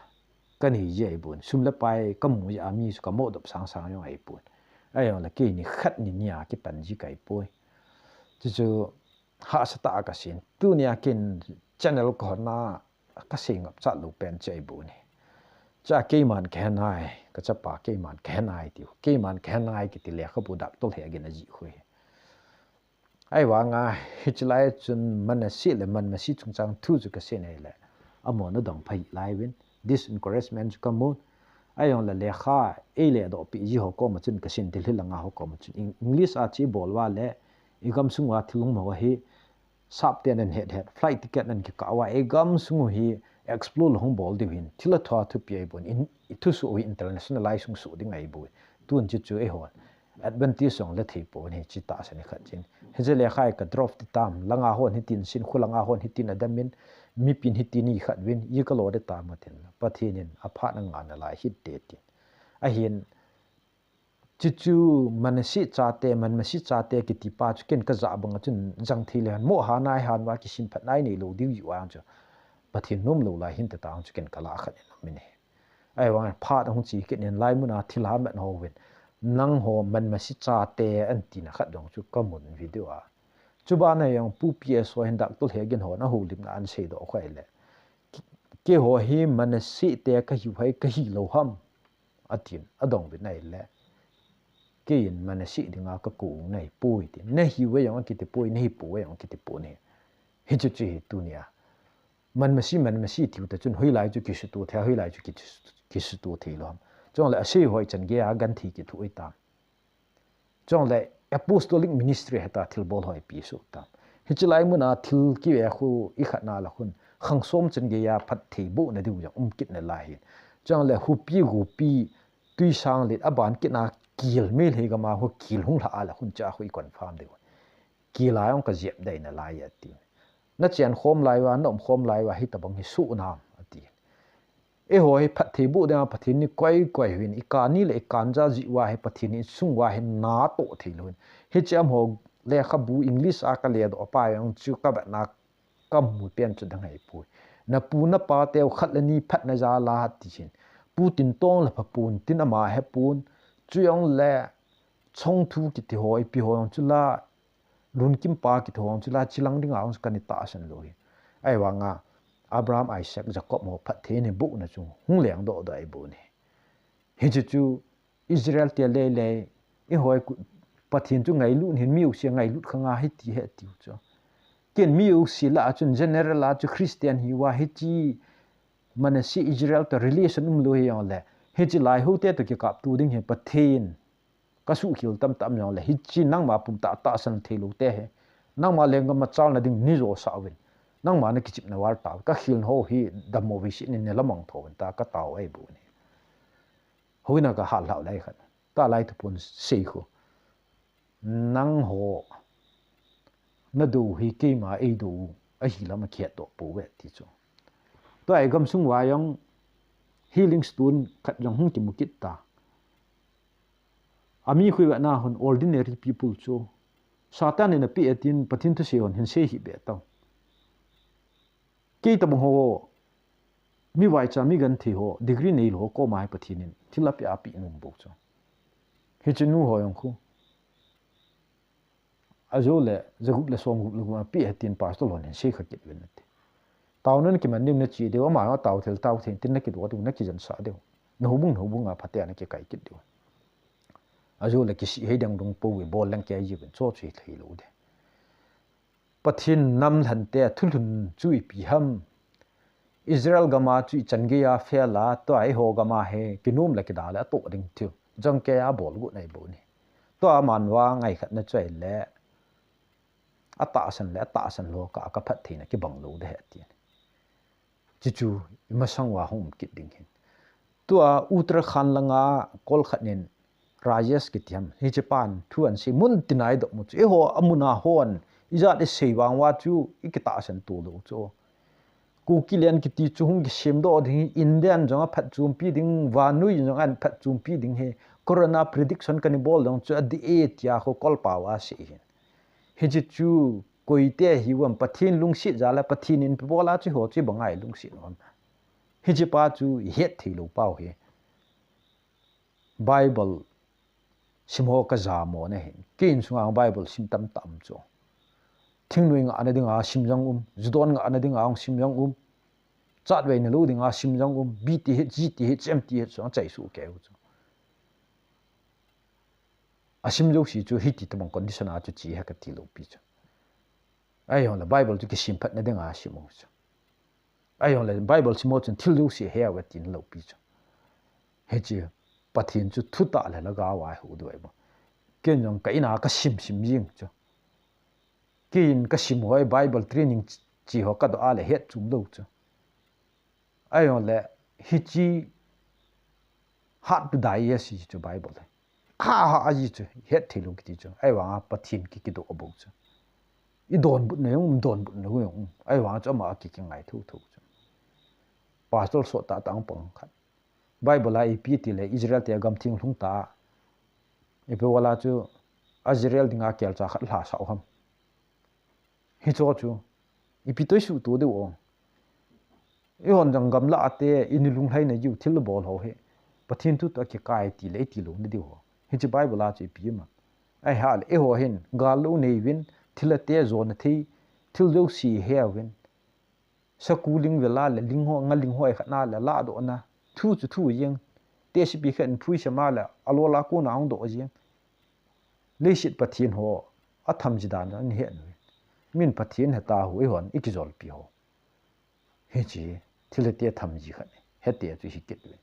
ka nei ji ahi bou in. Sum le pai ka mu ji a mi chu ka mo dop sang sang jong ahi bou in. Ahi jong le kei ni khat ni ni a kipan ji kai poi. Chu chu hahsa tah a ka sin. Tunia ken channel ka hon a ka sei ngap chat lou pen chu ahi bou ni. Cha keiman ka he nai, ka chapa keiman ka he nai tiu. Keiman ka he nai kiti lekhabu dak tol he a gin a ji khu hi. Ahivanga hiche lai chun Manasi le Manmasi chungchang thu chu ka sei nai le. Amo na dong phai lai vin. This encouragement chu ka mun. Ahi jong le lekha ei le doh pi ji ho koma chun ka sin thil hi langa ho koma chun Eng-, English a chi bol uva le i gamsung uva thil hung mo hi sap te nan het het flight ticket nan kikah uva i gamsung u hi explore hung bol diu hin thil a thua thupi ahi bou in i thusuh u hi internationalize hung suh ding ahi bou. Tun chu chu eiho advantage jong le thei pon hi chi tahsan i khat chin. Hiche lekha hi ka drop ti tam, langa hon hitin sin, khu langa hon hitin a dam in, mipin hitin i khat vin, i ka lo de tam a tin. Pathen in a phat na nga na lai hit te tin. Ahin, chuchu Manasi chate, Manmasi chate kiti pa chu ken ka ja bang a chun jang thei le han mo ha nai han va kisim phat nai nei lou diu ju ang chu. Pathen nom lou lai hin te tang chu ken ka la khat in min he. Ahivang phat hung chi kit in lai mun a thil ha man ho vin. Nang ho Manmasi chate an tina khat dong chu ka mun video a. Chuban a jong Pu P S ho hin dak tul he gin ho na ho lim na an sei doh khoi le. Keiho hi Manasi te ka hiu hai ka hi lou ham. Atin, adong vin nai le. Kei in Manasi dinga ka kou nai poi tin. Na hiu ve jong kiti poi, na hi pou ve jong kiti poi ni. Hichu chu hi tunia. Manmasi, Manmasi tiu ta chun hoilai chu kisutu thei, hoilai chu ki-, kisutu thei lou ham. Chong le asei hoi chan gei a gan thi kithu i tam. Chong le apostolic ministry heta thil bol hoi pi su tam. Hiche lai mun a thil ki ve khu i khat na la khun. Khang som chan gei a phat thei bo na diu jong um kit na lai hin. Chong le hupi gupi tui sang lit a ban kit na kil mil hei gama ho kil hung la a la khun cha khu i confirm diu. Kila jong ka jep dai na lai a ti. Na chen khom lai uva, na um khom lai uva, hi tabang hi su nam, a ti. Eiho hi phat thei bu ding a Pathen ni koi koi hin, i kan ni le i kan ja ji uva hi Pathen ni sung uva hi na to thei lou hin. Hiche amaho lekhabu English a ka le doh pa jong chu ka vet na ka mu pen chu dang hei pui. Na pu na pa teu khat le ni phat na ja la ti hin. Pu tin tong la pha pun tin ama he pun. Chu jong le chong thu kiti ho, ipi ho jong chu la Lungkim pa kiti ho chu la chilang ding a hung ka ni tahsan lou hi. Ahivang a Abraham, Isaac, Jacob ho phatthei ni bu na chu hung leng doh doh ahi bu ni. Hichu chu Israel te le le i hoi ku Pathen chu ngailut hin mi jouse ngailut khang ahi ti ahi tiu chu. Ken mi jouse lah a chun general a chu Christian hiuva hiche Manasseh Israel toh relation umlou hijongle, hiche Lai ho te toh kikapto ding hi Pathen kasuhkhel tamtah um jongle, hiche nangma pumtah tahsan theilou te hi, nangma lenggam a chalna ding nei josah uvin. Nangma nakichepna val tauve. Kakhel ho hi dammo vei sih in nei la mangthou vin tia katao ahi bou ahi. Houin a kahal lhah lai khat. Tua lai thuphon sei khu. Nangho nadou hi keima eidou u ahi lam a kihet doh pouve ti chu. Tua hi gamsung uva jong healing stone khat jong hung kimu kit ta. Ami khu vetna hon ordinary people chu Satan in apeh e tin Pathen thusei hon hin sei hih beh tau. Kei tabang ho, mi vaicha, mi genthei ho, degree neilou ho koma hi Pathen in thil apeh a apeh nom bou chu. Hiche nu ho jong khu. Ajou le, jagup le, somgup le gup apeh e tin pastor hon hin sei kha kit uvin ati. Taona nakiman diu nache diu, ama jong atao thei, tao thei, tin nakidoh diu, nakijansah diu. Nahoubung, nahoubung a phatea nakikai kit diu. Ajou le kisih hei ding dong pou, bol leng kei jiuvin, chu chu hithei lou ding. Pathen nam lhan te thulhun chu ipi ham. Israel gam a chu ichan gei a fail a, tua eiho gam a hi kinom le kida le atoh ding thil. Jong kei a bol got nei bou ahi. Tua aman uva ngai khat na chu ahile, atahsan le atahsan lou kah a kaphat theina kibang lou ding ahi ati. Chuchu imasang uva hung um kit ding ahin. Tua Uttarakhand langa kol khat in Rajesh kiti ham. Hiche pan thu ahin sei mun tin a eidoh mu chu. Eiho amun a hon ijat isei vang uva chu ikitahsan to lou chu. Kuki len kiti chu hung kisemdoh ding hi, India in jong aphatchompi ding, vannoi in jong aphatchompi ding hi, corona prediction kana bol ding chu adih e tia khu kolpa uva asei ahin. Hiche chu koite hiuvem, Pathen lungset jal a, Pathen in ipi bol a chu eiho chu ibang a ilungset u ham. Hiche pa chu ihet thei lou pa ahi. Bible sim ho kajamo na ahin. Kei insunga Bible sim tamtah um chu. Thingnoi ngahna dinga sim jong um, judon ngahna dinga sim jong um. Chatveina lou dinga sim jong um, B T H, G T H, M T H jong achai soh kei u chu. Asim jouse chu hiti tabang condition a chu che ahi kati lou pi chu. Ahijongle Bible chu kisim phatna dinga sim u chu. Ahijongle Bible sim ho chun thil jouse he uve tina lou pi chu. Hiche Pathen chu thutah le lhagao a eihuhdoh ahi bou. Ken jong ka in a kasim sim jing chu. Kei in kasim ho hi Bible training che ho kadoh a le hetchom lou chu. Ahijongle hiche hat to die ahi chu Bible hi. Ha ha ahi chu het thei lou kiti chu. Ahivanga Pathen ki kidoh bou chu. Idonbutna jong um, donbutna jong um. Ahivanga chu ama ki kingai thotho chu. Pastor sot tah tah pang khat. Bible a ipi ti le Israel te gam theng lhung ta. Ipi bol a chu Israel dinga kelcha khat lhasah u ham. Hicho chu ipi toh isuhto diu ham. Eihon jong gamlah a te ini lunglhaina jiu thil bol ho hi Pathen thu toh kikai ti le iti louna diu ho. Hiche Bible a chu ipi ham. Ahile eiho hin gal lou nei uvin, thilha te jona thei, thil jouse he uvin. Saku ling vel a le ling ho, nga ling ho ikhat na le ladohna. Thu chu thu jeng. Tehsepi khat in phuisam a le alol a kona hung doh jeng. Leiset pathen ho atham ji dan jong ihet uvin. Min Pathen heta hu eihon ikijolpi ho. Hiche thilha te tham ji khat ahi. Hete chu hi kit uvin.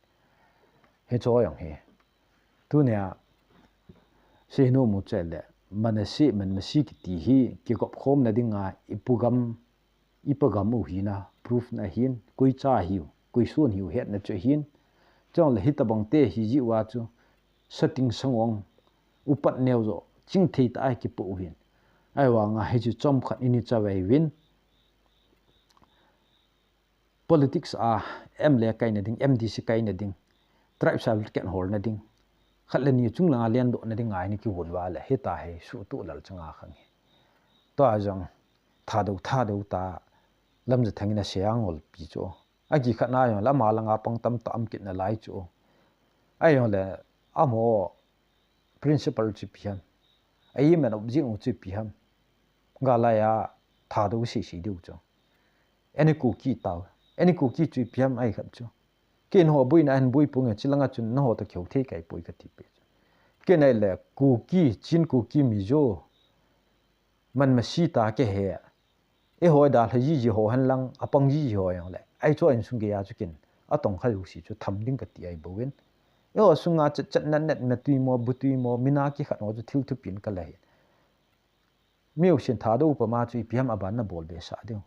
Hicho jong hi. Tunia seinom u chu le Manasseh, Manasseh kiti hi kikop khomna dinga ipu gam, ipa gam u hina proof na ahin, koi cha hiu, koi son hiu hetna chu ahin. Chule hitabang te hi jeh uva chu sating sangong upat neo jo chingthei tah a kipoh u ahin. Ahivanga hichu chomkhat ini chavei uvin. Politics a M L A kaina ding, M D C kaina ding, tribe certificate holna ding, khat le ni chunglanga lendohna dinga ini kivon uva le hita hi suhtoh lal changa khang hi. Tua jong Thadou, Thadou ta Lamjathang in asei a ngolpi chu. Akikhatna jong le ama langa pang tamtah um kit nalai chu. Ahijongle amaho principle chu ipi ham. Aim and object u chu ipi ham. Gal laiya Thadou seisei diu chu. Any Kuki tao. Any Kuki chu ipi ham ahi khat chu. Ken ho boina hin boi ponge, chulanga chun nangho toh kihou thei kahi poi kati peh chu. Kei nai le Kuki, Chin Kuki Mizo, man masi ta kei he. Eiho dalha jiji ho henlang, apang jiji ho jong le. Ahi chu insung geiya chu kin. Atong kha jouse chu tham ding kati ahi bouvin. Eiho sunga chat chat nat nat, natui mo, butui mo, mina kikhat ho chu thil thupin kala hi. Miusen Thadou pama chu ipi ham aban na bol be sa diu.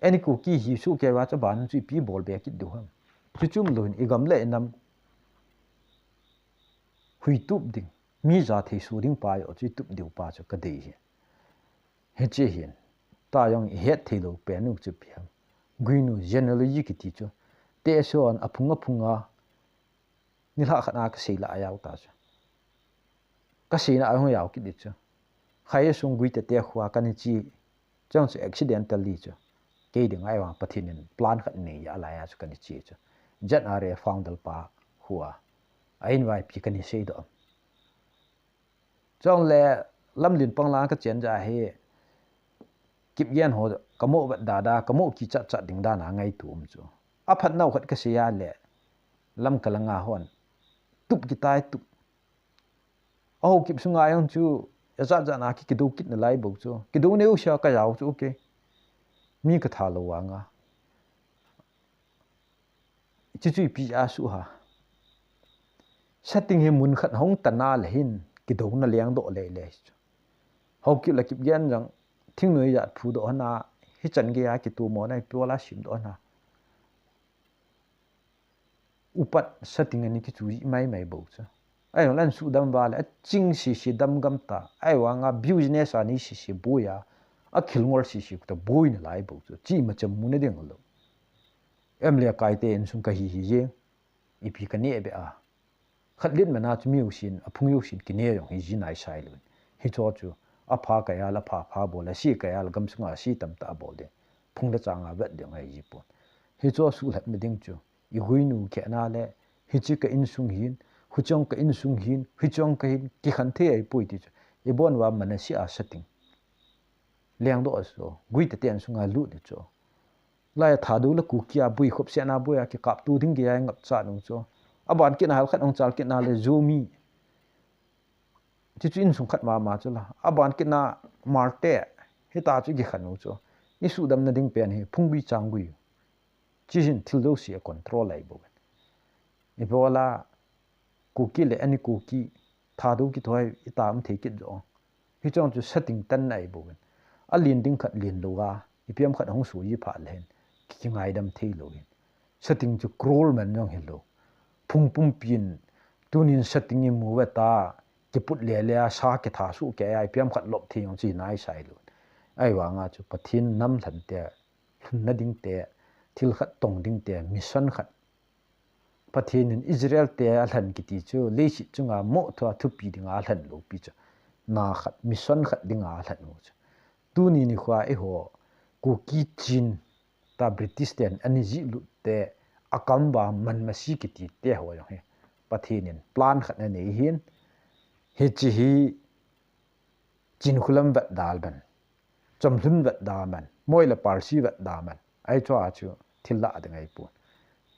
Eini Kuki hi su kei va chu aban chu ipi bol be kit diu ham. Chu chum lou hin igam le inam. Hui tup ding. Mi ja thei su ding pa jo chu tup diu pa chu kadei hi. Hiche hin. Ta jong ihet thei lou pen u chu ipi ham. Guinu genealogy kiti chu. Te son aphung aphunga. Nilhah khat a kasei lah a jao ta chu. Kaseina a hung jao kit di chu. Khaijesung Guite te khua kana che. Chong chu accidentally chu. Kei dinga ahivang Pathen in plan khat nei a laiya chu kana che chu. Z R A founder pa khua. A invite pi kana seidoh. Chong le lamlen pang lang kachen ja hi. Kipgen ho kamo vet dada, kamo kichat chat ding dan a ngaito um chu. Aphat nau khat kasei a le. Lamka langa hon. Tup kitai tup. Aho kip sunga jong chu, ajat jat na ki, kidou kit nalai bou chu. Kidou neo sia kajao chu, okay. Mi katha lou vanga. Chuchu ipi a su ha. Setting hi mun khat hung tana le hin, kidouna lengdoh lele chu. Haokip le Kipgen jong, thingnoi jat phudoh hana, hichan geiya kitu mo na, ipi vala simdoh hana. Upat setting ani kichu ji mai mai bou chu. Ahi lang sudam vale, aching sisi dam gam ta. Ahivanga business ani sisi boiya. Akhil ngol sisi kuta boi nalai bou chu. Chi ma cham mu na ding lou. Em le kai te insung kahi hi je. Ipi kane be a. Khat lit mana chu miusen, aphung jousen kine jong hi ji nai sai lou. Hicho chu, apha kaya la pha pha bol, asi kaya la gam sunga asi tamtah bol de. Phung le changa vet ding ahi ji pon. Hicho suhlat na ding chu. Iguinu khe na le, hichi ka insung hin, huchong ka insung hin, huchong ka hin, kikhen thei ahi poi ti chu. Ibon uva manasi a setting. Lengdoh a chu, Guite te insunga lut di chu. Lai Thadou le Kuki a bui khop siana bui a kikap tu ding geiya ngap cha nung chu. Aban kit na hal khat hung chal kit na le Zomi. Chuchu insung khat mama chu la. Aban kit na Marte. Hita chu kikhen u chu. Isudam na ding pen hi phunggui changgui. Chi hin thil dosi a control ahi bou. Ipi vala Kuki le ani Kuki Thadou kithoi ita um thei kit jo. Hichong chu setting tan ahi bou. Alen ding khat len lou a, ipi ham khat hung su ji pha le hin. Ki, kingaidam thei lou hin. Setting chu cruel man jong hi lou. Phung pumpin, tunin setting imu ve ta, kiput lele a, sa kitha su kei a, ipi ham khat lop thei jong chi nai sai lou. Ahivanga chu Pathen nam lhan te, lhunna ding te, thil khat tong ding te, mission khat. Pathen in Israel te alhen kiti chu, leiset chunga moh thua thupi dinga alhen lou pi chu. Na khat, mission khat dinga alhen u chu. Tuni nikhoa eiho, Kuki Chin, ta British ten ani jih lut te, akam uva man masi kiti te ho jong hi. Pathen in plan khat anei hin, hichi hi Chin khulam vet dal ban. Chomlhun vet dal ban. Moi le Parsi vet dal ban. Ahi chua chu thil la ding ahi pon.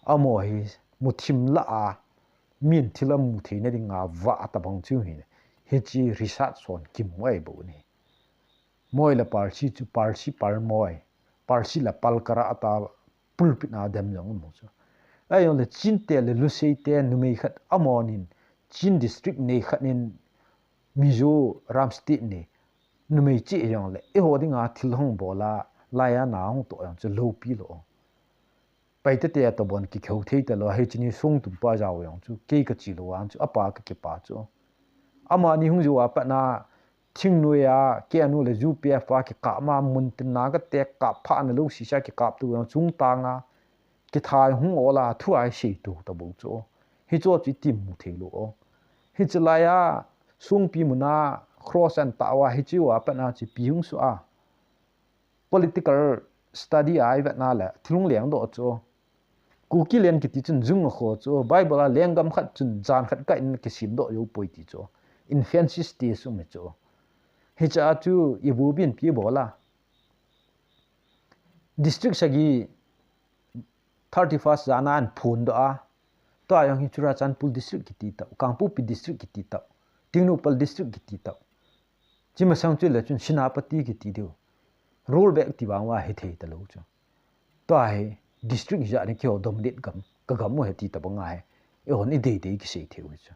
Amaho hi muthim la a, min thil amu theina dinga vah tabang chu hi. Hichi research son kimu ahi bou ni. Moi le Parsi chu Parsi Pal Moi. Parsi le Pal Kara ata pulpit na dem jong amu chu. Ahi jong le Chin te le Lusei te numei khat amahon Chin district nei khat in Mizoram state ni numei chi jong le, eiho dinga thil hung bol a, laiya na hung toh jong chu loupi lou. Paite te a tobang kikhou thei talou, hichi ni sung tum pa jao jong chu, kei kachi lou vang chu, apa kakipa chu. Amani hung jou a pat na, thingnoi a, K N U le U P F a kikap ma mun tin na kate kap pha na lou sisa kikap tu jong chung tang a, kithai hung ol a, thu ahi sei tu tabou chu. Hicho chu itim mu thei lou. Hichi laiya, sungpi muna, cross an ta uva, hichi uva pat na chi pi hung su a. Political study ahi vet na le, thil hung lengdoh chu. Kuki len kiti chun jung a kho chu, Bible a lenggam khat chun jan khat kah in kisimdoh jou poi ti chu. Infancy stage um hi chu. Hicha chu, ibu bin pi bol a. District sagi thirty-first jan a an phun doh a. Tua jong hi Churachandpur district kiti tah, Kangpokpi district kiti tah. Tengnoupal district kiti tah. Chi masang chu le chun Senapati kiti diu. Rollback ti vang uva hithei talou chu. Tua hi district hijat hi keiho dominate gam, ka gam u ahi ti tabang ahi. Eihon idei dei kisei thei u chu.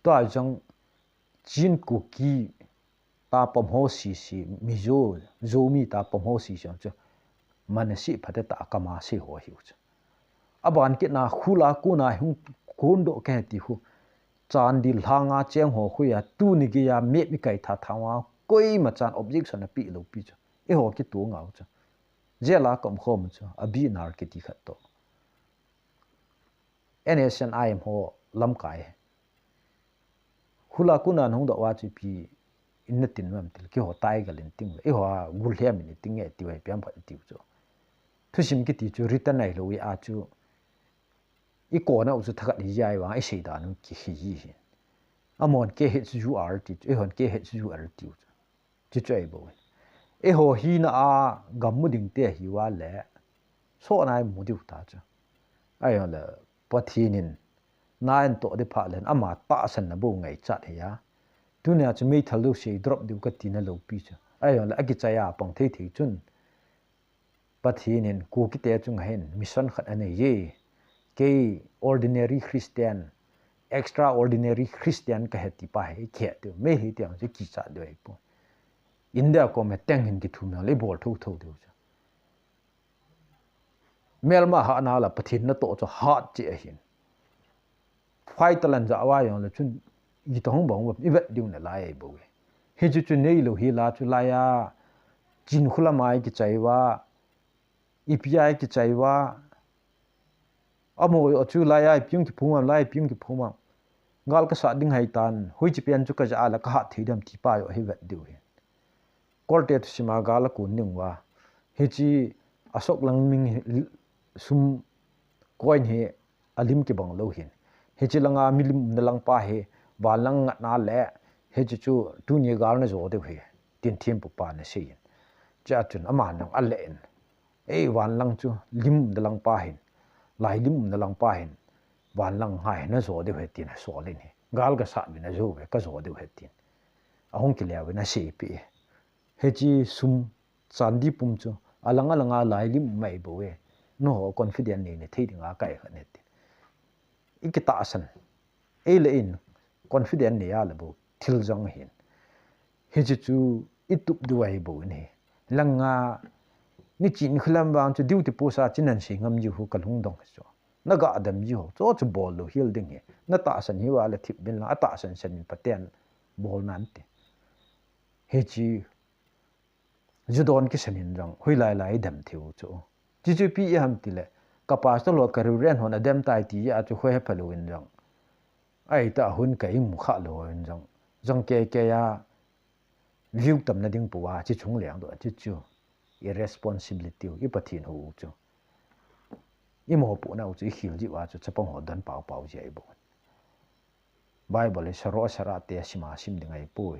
Tua jong Chin Kuki tapam ho sese, Mizo, Zomi tapam ho sese chu. Manasi phate ta kama sei ho hiu chu. Aban kit na khula kuna hung kondoh kahe ti khu. Chandel lhanga cheng ho khu a tuni geiya map ikai tha tha uva koima chan objection apeh lou pi chu. Eiho kitu ngau chu. Jail a kaum khom chu. Abinar kiti khat toh. N S C N ho lamkai. Khula kuna hung doh uva chu ipi in natin mam til, keiho Taigal in ting le, eiho Gulhem in ting e tiu, ipi ham khat tiu chu. Thusim kiti chu written ahilou a chu, ikona u chu thakhat hijai vang, isei dan u kihi ji hi. Amahon K H U R ti chu, eihon K H U R tiu chu. Chuchu ahi bou. Eiho hina a gam mu ding te ahi uva le, soh nai mu diu ta chu. Ahijongle Pathen in na eitoh ding phat le ama tahsanna bou ngaichat hi a. Tunia chu meithal dou sei drop diu kati na lou pi chu. Ahijongle akichai a pang thei thei chun. Pathen in Kukite chunga hin mission khat anei e. Kei ordinary Christian, extraordinary Christian kahi ti pa hi kihe diu. Meitei te ang chu kichat diu ahi poi. India kom a tank hin kithum le ibol tho tho diu chu. Melma hahna la Pathen natoh chu hat cheh ahin. Fighter lan ja uva jongle chun, itoh hung bang uva ivet diu nalai ahi bou e. Hichu chu neilou hi la chu laiya, Chin khulam a ikichai uva, ipi a ikichai uva, amaho chu laiya ipi hung kiphum am, laiya ipi hung kiphum am. Gal kasat ding ahitan, hoiche pen chu kaja a la kahat thei dem ti pa joh hi vet diu hi. Kolte thusim a gal akon ding uva. Hiche Ashok Langming hi, sum coin hi alim kibang lou hin. Hiche langa milim umna lang pa hi, van lang ngatna le, hiche chu tuni gal najo diu hi, tin thempu pa in asei in. Chua chun aman jong ale in. Ei, van lang chu lim umna lang pa hin, lai lim umna lang pa hin, van lang ngai najo diu hi tin asol in hi. Gal kasat uvin ajo uve, kajo diu hi tin. Ahung kile uvin aseipeh e. Hiche sum chandi pum chu alang alang a lai lim um ahi bou e. Nangho confident nei nathei dinga kai khat nati. Ikitahsan. Ei le in confident nei a le bou thil jong ahin. Hiche chu itup diu ahi bou in hi. Langa ni Chin khulam vang chu duty post a chin nahin sei ngam jiu hi kalungdong hi chu. Naga dem jiu hi chu chu bol lou hel ding hi. Natahsan hiuva le thip uvin lang, atahsan san in Pathen bol nante. Hiche Ju don kisan in jong, hoilai lai dem thei u chu. Chuchu ipi ham tile, ka pastor ho ka reverend hon adem tai ti a chu khoi hepha lou in jong. Ahitah hun ka imu kha lou in jong. Jong kei kei a view tamna ding pou a, chi chung leng doh, chuchu. I responsibility u, i Pathen hou u chu. I mopohna u chu, i khel jiu a chu, chapang ho don pau pau jeh ahi bou. Bible hi saro sara te sima sim ding ahi poi.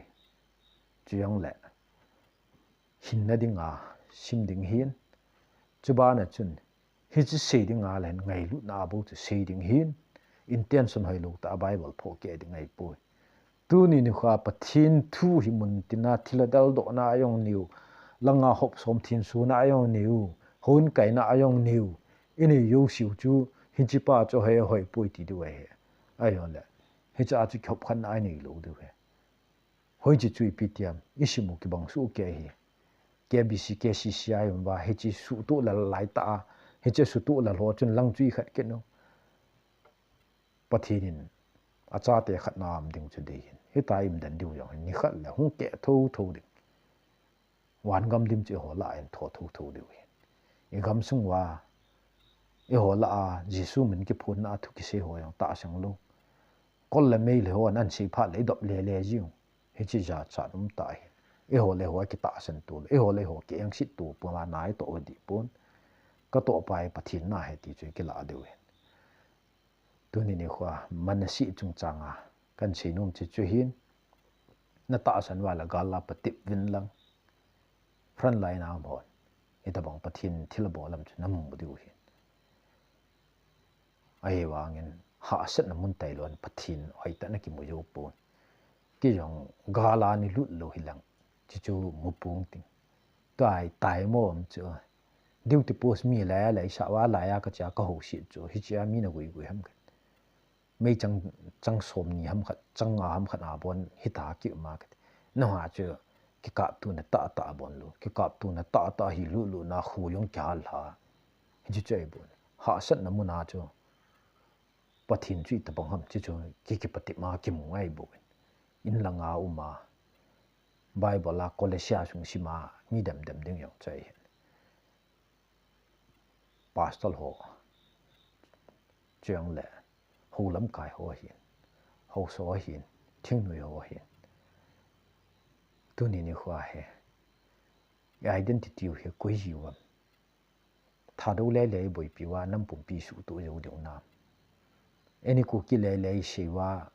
Chujongle, hinna dinga sim ding hin. Chubana chun, hiche sei dinga le hin ngailutna a bou chu sei ding hin. Intention hoilou tah a Bible phoh keh ding ahi poi. Tuni nikho a Pathen thu hi mun tina thil a daldohna a jong niu, langa hop som thin suna a jong niu, hon kaina a jong niu, i nei jouseu chu, hiche pa chu hoi, hoi poi ti diu ahi. Ahijongle, hiche a chu kihop khatna a i nei lou diu ahi. Hoiche chu ipi ti ham, i sim u kibang suh kei hi. K B C, K C C a i um uva, hiche suhtoh lal lai tah a, hiche suhtoh lal ho chun lang chu i khat kit u. Pathen in achate khatna a um ding chu dei hin. Hitia i um den diu jong hin, nikhat le hung keh tho tho ding. Van gam lim chu eiho lah a hin tho tho tho diu hin. I gamsung uva, eiho lah a, Jesu min kiphonna a thu kisei ho jong tahsan lou. Kol le mei le ho an sei phat le i dop le le jiu. Hiche jachat um tah hi. Eiho le eiho kitahsan tu, eiho le eiho ki engsit tu, puma nai toh dih pon. Ka toh pa hi Pathen na ahi ti chu i kilah diu hin. Tuni nikho a, Manasi chungchang a, kan seinom chu chu hin, na tahsan uva le gal a patep uvin lang, front line a um hon, hitabang Pathen thil abol lam chu na mu diu hin. Ahivangin, hahsatna mun tailou in Pathen hoitah na kimu jou pon. Kei jong gal a ni lut lou hilang. Chuchu mu pung ting. Tua hi tai mo um chu. Duty post mi lai a lai sa va lai a ka cha ka ho si chu. Hiche a mi na gui gui ham khat. Mei chang, chang som ni ham khat, chang nga ham khat a bon hita ki ma khat. Na ha chu kikap tu na ta ta bon lou. Kikap tu na ta ta hi lu lu na khu jong kya la. Hiche chu ai bon. Hahsatna mun a chu. Pathen chu itobang ham chuchu ki, kipatep ma kimu ngai bou. In langa um a, Bible a Colossians sung sim a mi dem dem ding jong chu ahi. Pastor ho, chujongle, ho lamkai ho hin, haosa ho hin, thingnoi ho hin. Tuni nikho hi, identity u hi koi hiu ham. Thadou lele i boipi uva, nam pumpi suhtoh jou diu nam. Eini Kuki lele i sei uva,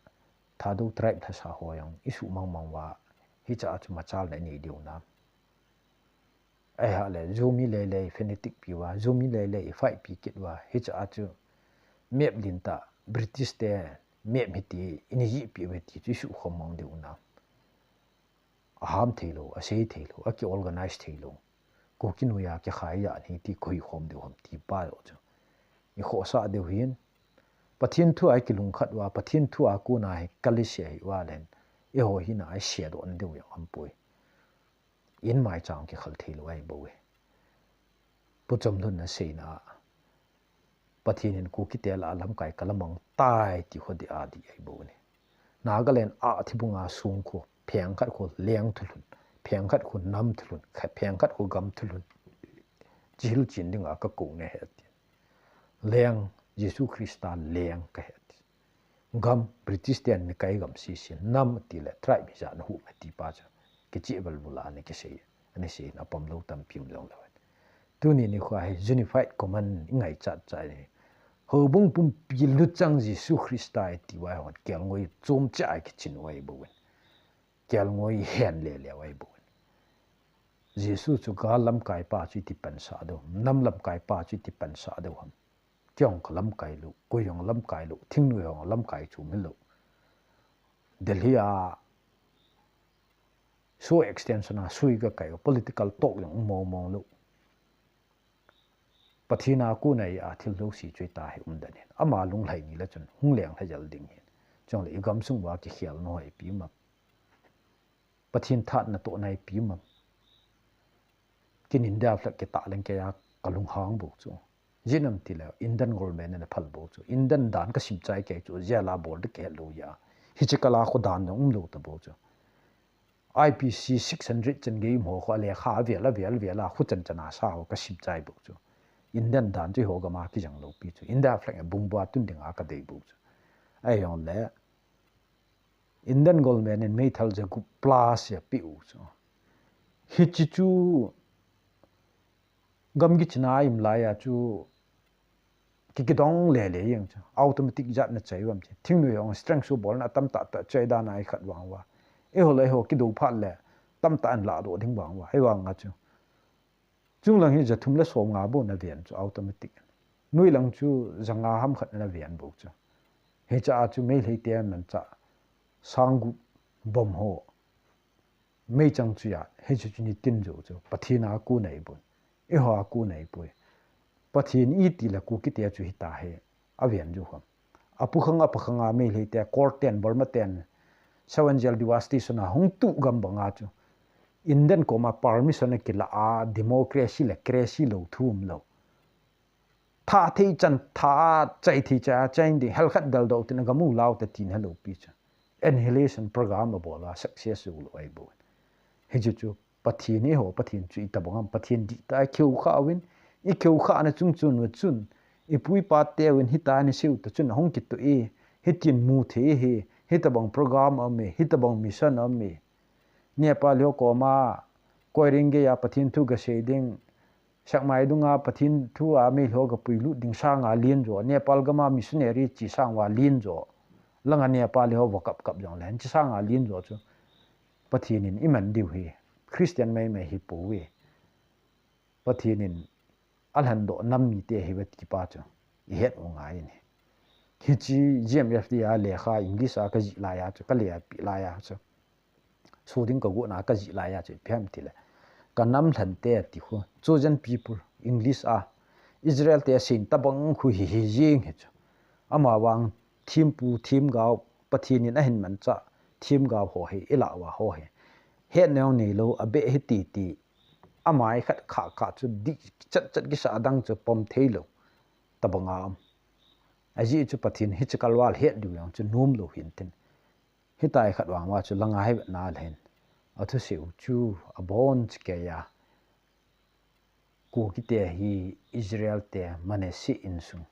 Thadou tribe lhasa ho jong i suh mang mang uva, hiche a chu machalna i nei diu nam. Ahi le, Zomi lele i fanatic pi uva, Zomi lele i fight pi kit uva, hiche a chu map lin tah, British te map hiti, i nei jih pi uve ti chu i suh khom mang diu nam. A ham thei lou, a sei thei lou, a ki organize thei lou. Kuki noiya kikhai a ni ti koi khom diu ham ti pa lou chu. I khohsah diu hin. Pathen thu a i kilungkhat uva, Pathen thu a kona hi kaliseh hi uva len. Eiho hina a i sedoh diu jong aum poi. In mai chang kikhel thei lou ahi bou e. Pu Chomlun na seina a. Pathen in Kuki te lah a lamkai ka la mang tai ti kho ding a ding ahi bou ni. Nagaland a thibung a sung kho, pheng khat kho leng thulhun, pheng khat kho nam thulhun, kha-, pheng khat kho gam thulhun. Chihil chin ding a ka kou na he ti. Leng, Jesu Christa leng ka he ti. Gam, British ten mi kai gam si si, nam ti le tribe mi ja na hu ma ti pa chu. Kichi bal bula ni kisei, ani sei na pam lou tampi um jong lou. Tuni nikho hi unified command i ngai chat chat ni. Houbung pumpi luchang Jesu Christa i ti uva hon kelngoi chom cha a kichin uva ahi bou in. Kelngoi hen le le uva ahi bou in. Jesu chu gal lamkai pa chu i ti pansah diu, nam lamkai pa chu i ti pansah diu ham. Kei jong ka lamkai lou, koi jong lamkai lou, thingnoi jong lamkai chu mi lou. Delhi a, so extension a, sui ka kai, political talk jong mong mong lou. Pathen a kona a thil lou si chu i ta hi um dan hin. Ama lunglhai ni le chun, hung leng lha jal ding hin. Chule i gam sung uva kikhel na hoi pi ma. Pathen thatna toh nai pi ma. Kin India flag kita leng kei a ka lunghang bou chu. Jinam ti le Indian government na phal bou chu. Indian dan ka sim chai kei chu, jia la bol de ke lou ya. Hiche kala kho dan na um lou ta bou chu. I P C six hundred chan gei mo kho le kha vel a vel vel a khu chan chan a sa ho ka sim chai bou chu. Indian dan chu ho gam a kijang lou pi chu. India flag a bung bua tun ding a ka dei bou chu. Ahi jongle Indian government in meithal ja gup plus a pe u chu. Hiche chu gam kichina im lai a chu ki kidong le le jeng chu. Automatic jat na chai uvam chu. Thingnoi jong strength su bol na tam tah tah chai dan a i khat vang uva. Eiho le eiho kido phat le tam tah an la doh ding vang uva. Hei vang a chu. Chunglang hi ja thum le som nga bou na ven chu automatic. Noilang chu ja nga ham khat na ven bou chu. Hiche a chu Meitei te manchah sang gup bom ho. Meichang chu ya, hiche chu ni tin jou chu. Pathen a kona ahi bou. Eiho a kona ahi bou. Pathen i ti le Kuki te chu hita hi. A ven jou ham. A pu khang a pa khang a Meitei te, Kaur ten, Burma ten, Seven Jail Devastation a hung tu gam bang a chu. Indian koma permission a kila a democracy le crazy lou thu um lou. Tha thei chan, tha chai thei cha, chai ding, hel khat dal do tin a gam u lau ta tin helou pi chu. Annihilation program a bol a success jou lou ahi bou. Hiche chu Pathen eiho, Pathen chu i tabang am, Pathen dih ta kheu kha uvin, i kheu kha na chung chun va chun, i pu i pa te uvin hita ni seu ta chun hung kit to e, hitin mu thei hi, hitabang program am e, hitabang mission am e. Nepal ho koma, koi ring ge ya Pathen thu ga sei ding, Sakmai dunga Pathen thu a Meitei ho ga puilut ding sanga lien jo, Nepal gam a missionary chi sang uva lien jo, langa Nepal ho va kap kap jong le, chi sanga lien jo chu. Pathen in i man diu hi, Christian mai mai hi pou ve. Pathen in a lhan doh nam mite hi ve ti pa chu. I het u ngai ni. Hiche G M F D a lekha English a ka jih lai a chu, ka le a pi lai a chu. Suding ka guna ka ji lai a chu ipi ham tile, ka nam lhante ti khu, chosen people, English a, Israel te sin tabang khu hi hi jing hi chu. Ama vang thimpu, thimgao, Pathen in ahin mancha thimgao ho hi, i lah uva ho hi, het neo nei lou, a beh hi ti ti, amai khat kha kha chu di chat chat kisa adang chu pom thei lou tabang a um. Ajeh chu Pathen hi chakal val het diu jong chu nom lou hin tin. Hitai khat vang uva chu langa hi vetna le hin. A thusei u chu abon chikei a. Kuki te hi Israel te Manasseh insung.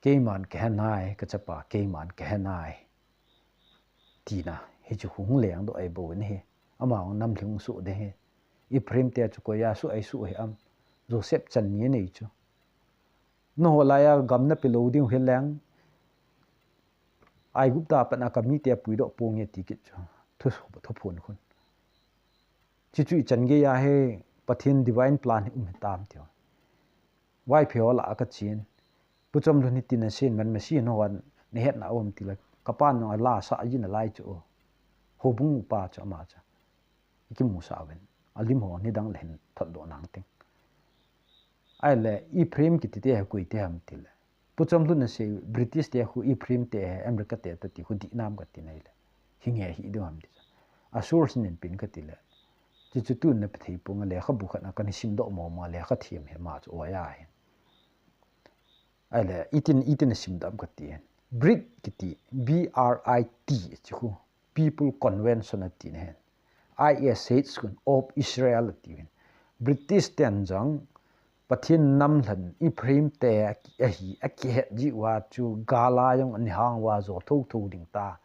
Keiman kahe nai, ka chapa keiman kahe nai. Tina, hichu hung leng doh ahi bou in hi. Ama hung nam lhing suh ding hi. Ephraim te chu koi a suh ahi suh hi am. Joseph chan ni nei chu. Nangho laiya gam na pe lou ding hi leng. Aigupta a pat a ka mite puidoh ponge ti kit chu. Thu, thuphon khun. Chuchu i chan gei a hi Pathen divine plan hi um hitam tiu. Vaiphei ho lah a ka chen. Pu Chomlun hi tin asen, Manasseh nangho nahetna a um tile, ka pan nung a la sa a jin a lai chu. Houbung upa chu ama chu. I kimusah uvin. Alim ho nidang le hin thot doh nang ting. Ahile, Ephraim kiti te hi koi te ham tile. Pu Chomlun in asei, British te khu Ephraim te hi, America te toh ti khu dihnam kati nai le. Hinge hi ding ham ti. A source nin pen kati le. Chuchu tun na pe thei pong a lekhabu khat na kana simdoh mo mo lekha thiam hi ama chu oi ahi. Ahile, itin, itin asimdoh am kati hen. Brit kiti, B R I T, chu khu. People Convention ati na hen. I S H kun of Israel ati hin. British ten jong Pathen nam lhan Ephraim te ahi, akihet ji uva chu gala jong ani hang uva jo tho tho ding ta.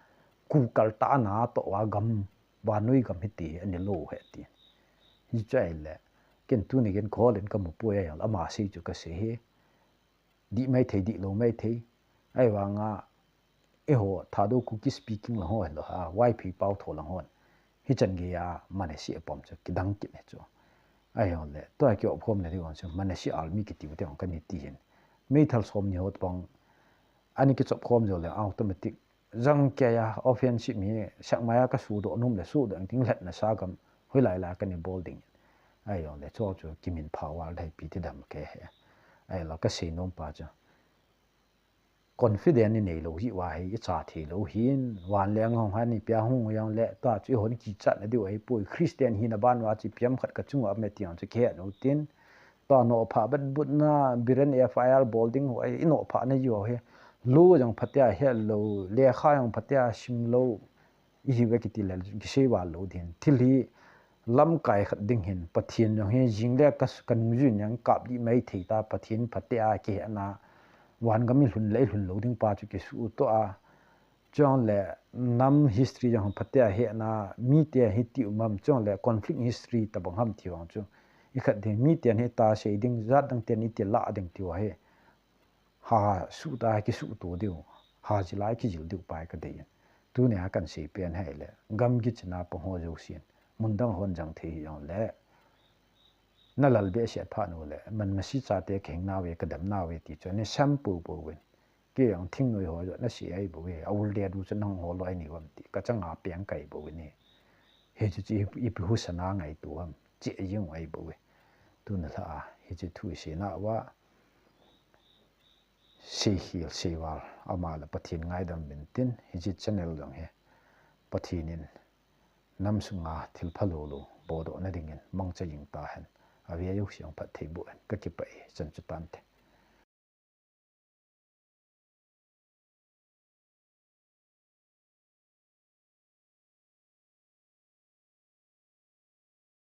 Kukal ta na toh uva gam, vannoi gam hi ti ani lou hi ti. Hichu ahile, ken tuni ken kholin ka mu poi a jong, ama sei chu ka sei hi. Dih mai thei, dih lou mai thei. Ahivanga, eiho, Thadou Kuki speaking lang ho, hilo ha, Vaiphei pao tho lang ho. Hichan gei a, Manasseh apom chu, kidang kit hi chu. Ahijongle, tua kiop khom le ding chu, Manasseh army kiti u te hung kani ti hin. Meithal som ni ho tobang, ani kichop khom jou le, automatic. Jang kei a, offensive mi, Sekmai a ka sudoh nom le, sudoh ding lhetna sa gam, hoilai lai kani bol ding. Ahijongle, chu chu, kimin pha val thei pi ti dam ke he. Ahilo, ka sei nom pa chu. Confident i nei lou hi uva hi, i cha thei lou hin, van leng hung han i pia hung jong le, tua chu i hon kichat na diu ahi poi, Christian hina ban uva chu ipi ham khat ka chung uva me ti jong chu kihet u tin, tua nophah bat but na, Biren F I R bol ding ho, i nophah na jo hi, lu jong phatea het lou, lekha jong phatea sim lou, i hiuve kiti le, kisei val lou din. Thil hi lamkai khat ding hin, Pathen jong hi jing le ka, ka nungjui in jong kap dih mai thei ta, Pathen phatea kihetna, van gam i lhun le i lhun lou ding pa chu kisuh toh a. Chule nam history jong phatea hetna, mite hi ti um am, chule conflict history tobang ham ti vang chu. I khat ding, miten hi ta sei ding, jat dang ten i ti la ding ti uva hi. Ha suh ta kisuh to diu, ha jil a kijil diu pa hi ka dei in. Tunia kan sei pen hi le, gam kichena pang ho jousen, mun dang hon jang thei hi jong le, na lal behseh phat u le, Manasseh chate ka hing nau ve, ka dem nau ve ti chu, ani sem pou pou vin. Kei jong thingnoi ho jong na sei ahi bou ve, a ul det u chu nangho loi ni vem ti, ka chang a peng kai bou ve ni. Hichu chu i, ipi husa na ngaito ham, chi a jing ahi bou ve. Tuna lha a, hichu thu i sei na uva, sei hil, sei val, ama le Pathen ngaidam uvin tin, hiche channel jong hi Pathen in nam sunga thil phalou lou bohdoh na dingin mangcha jing ta hen, a ve a jouse jong phatthei boh hen, ka kipah e, chan chu tante.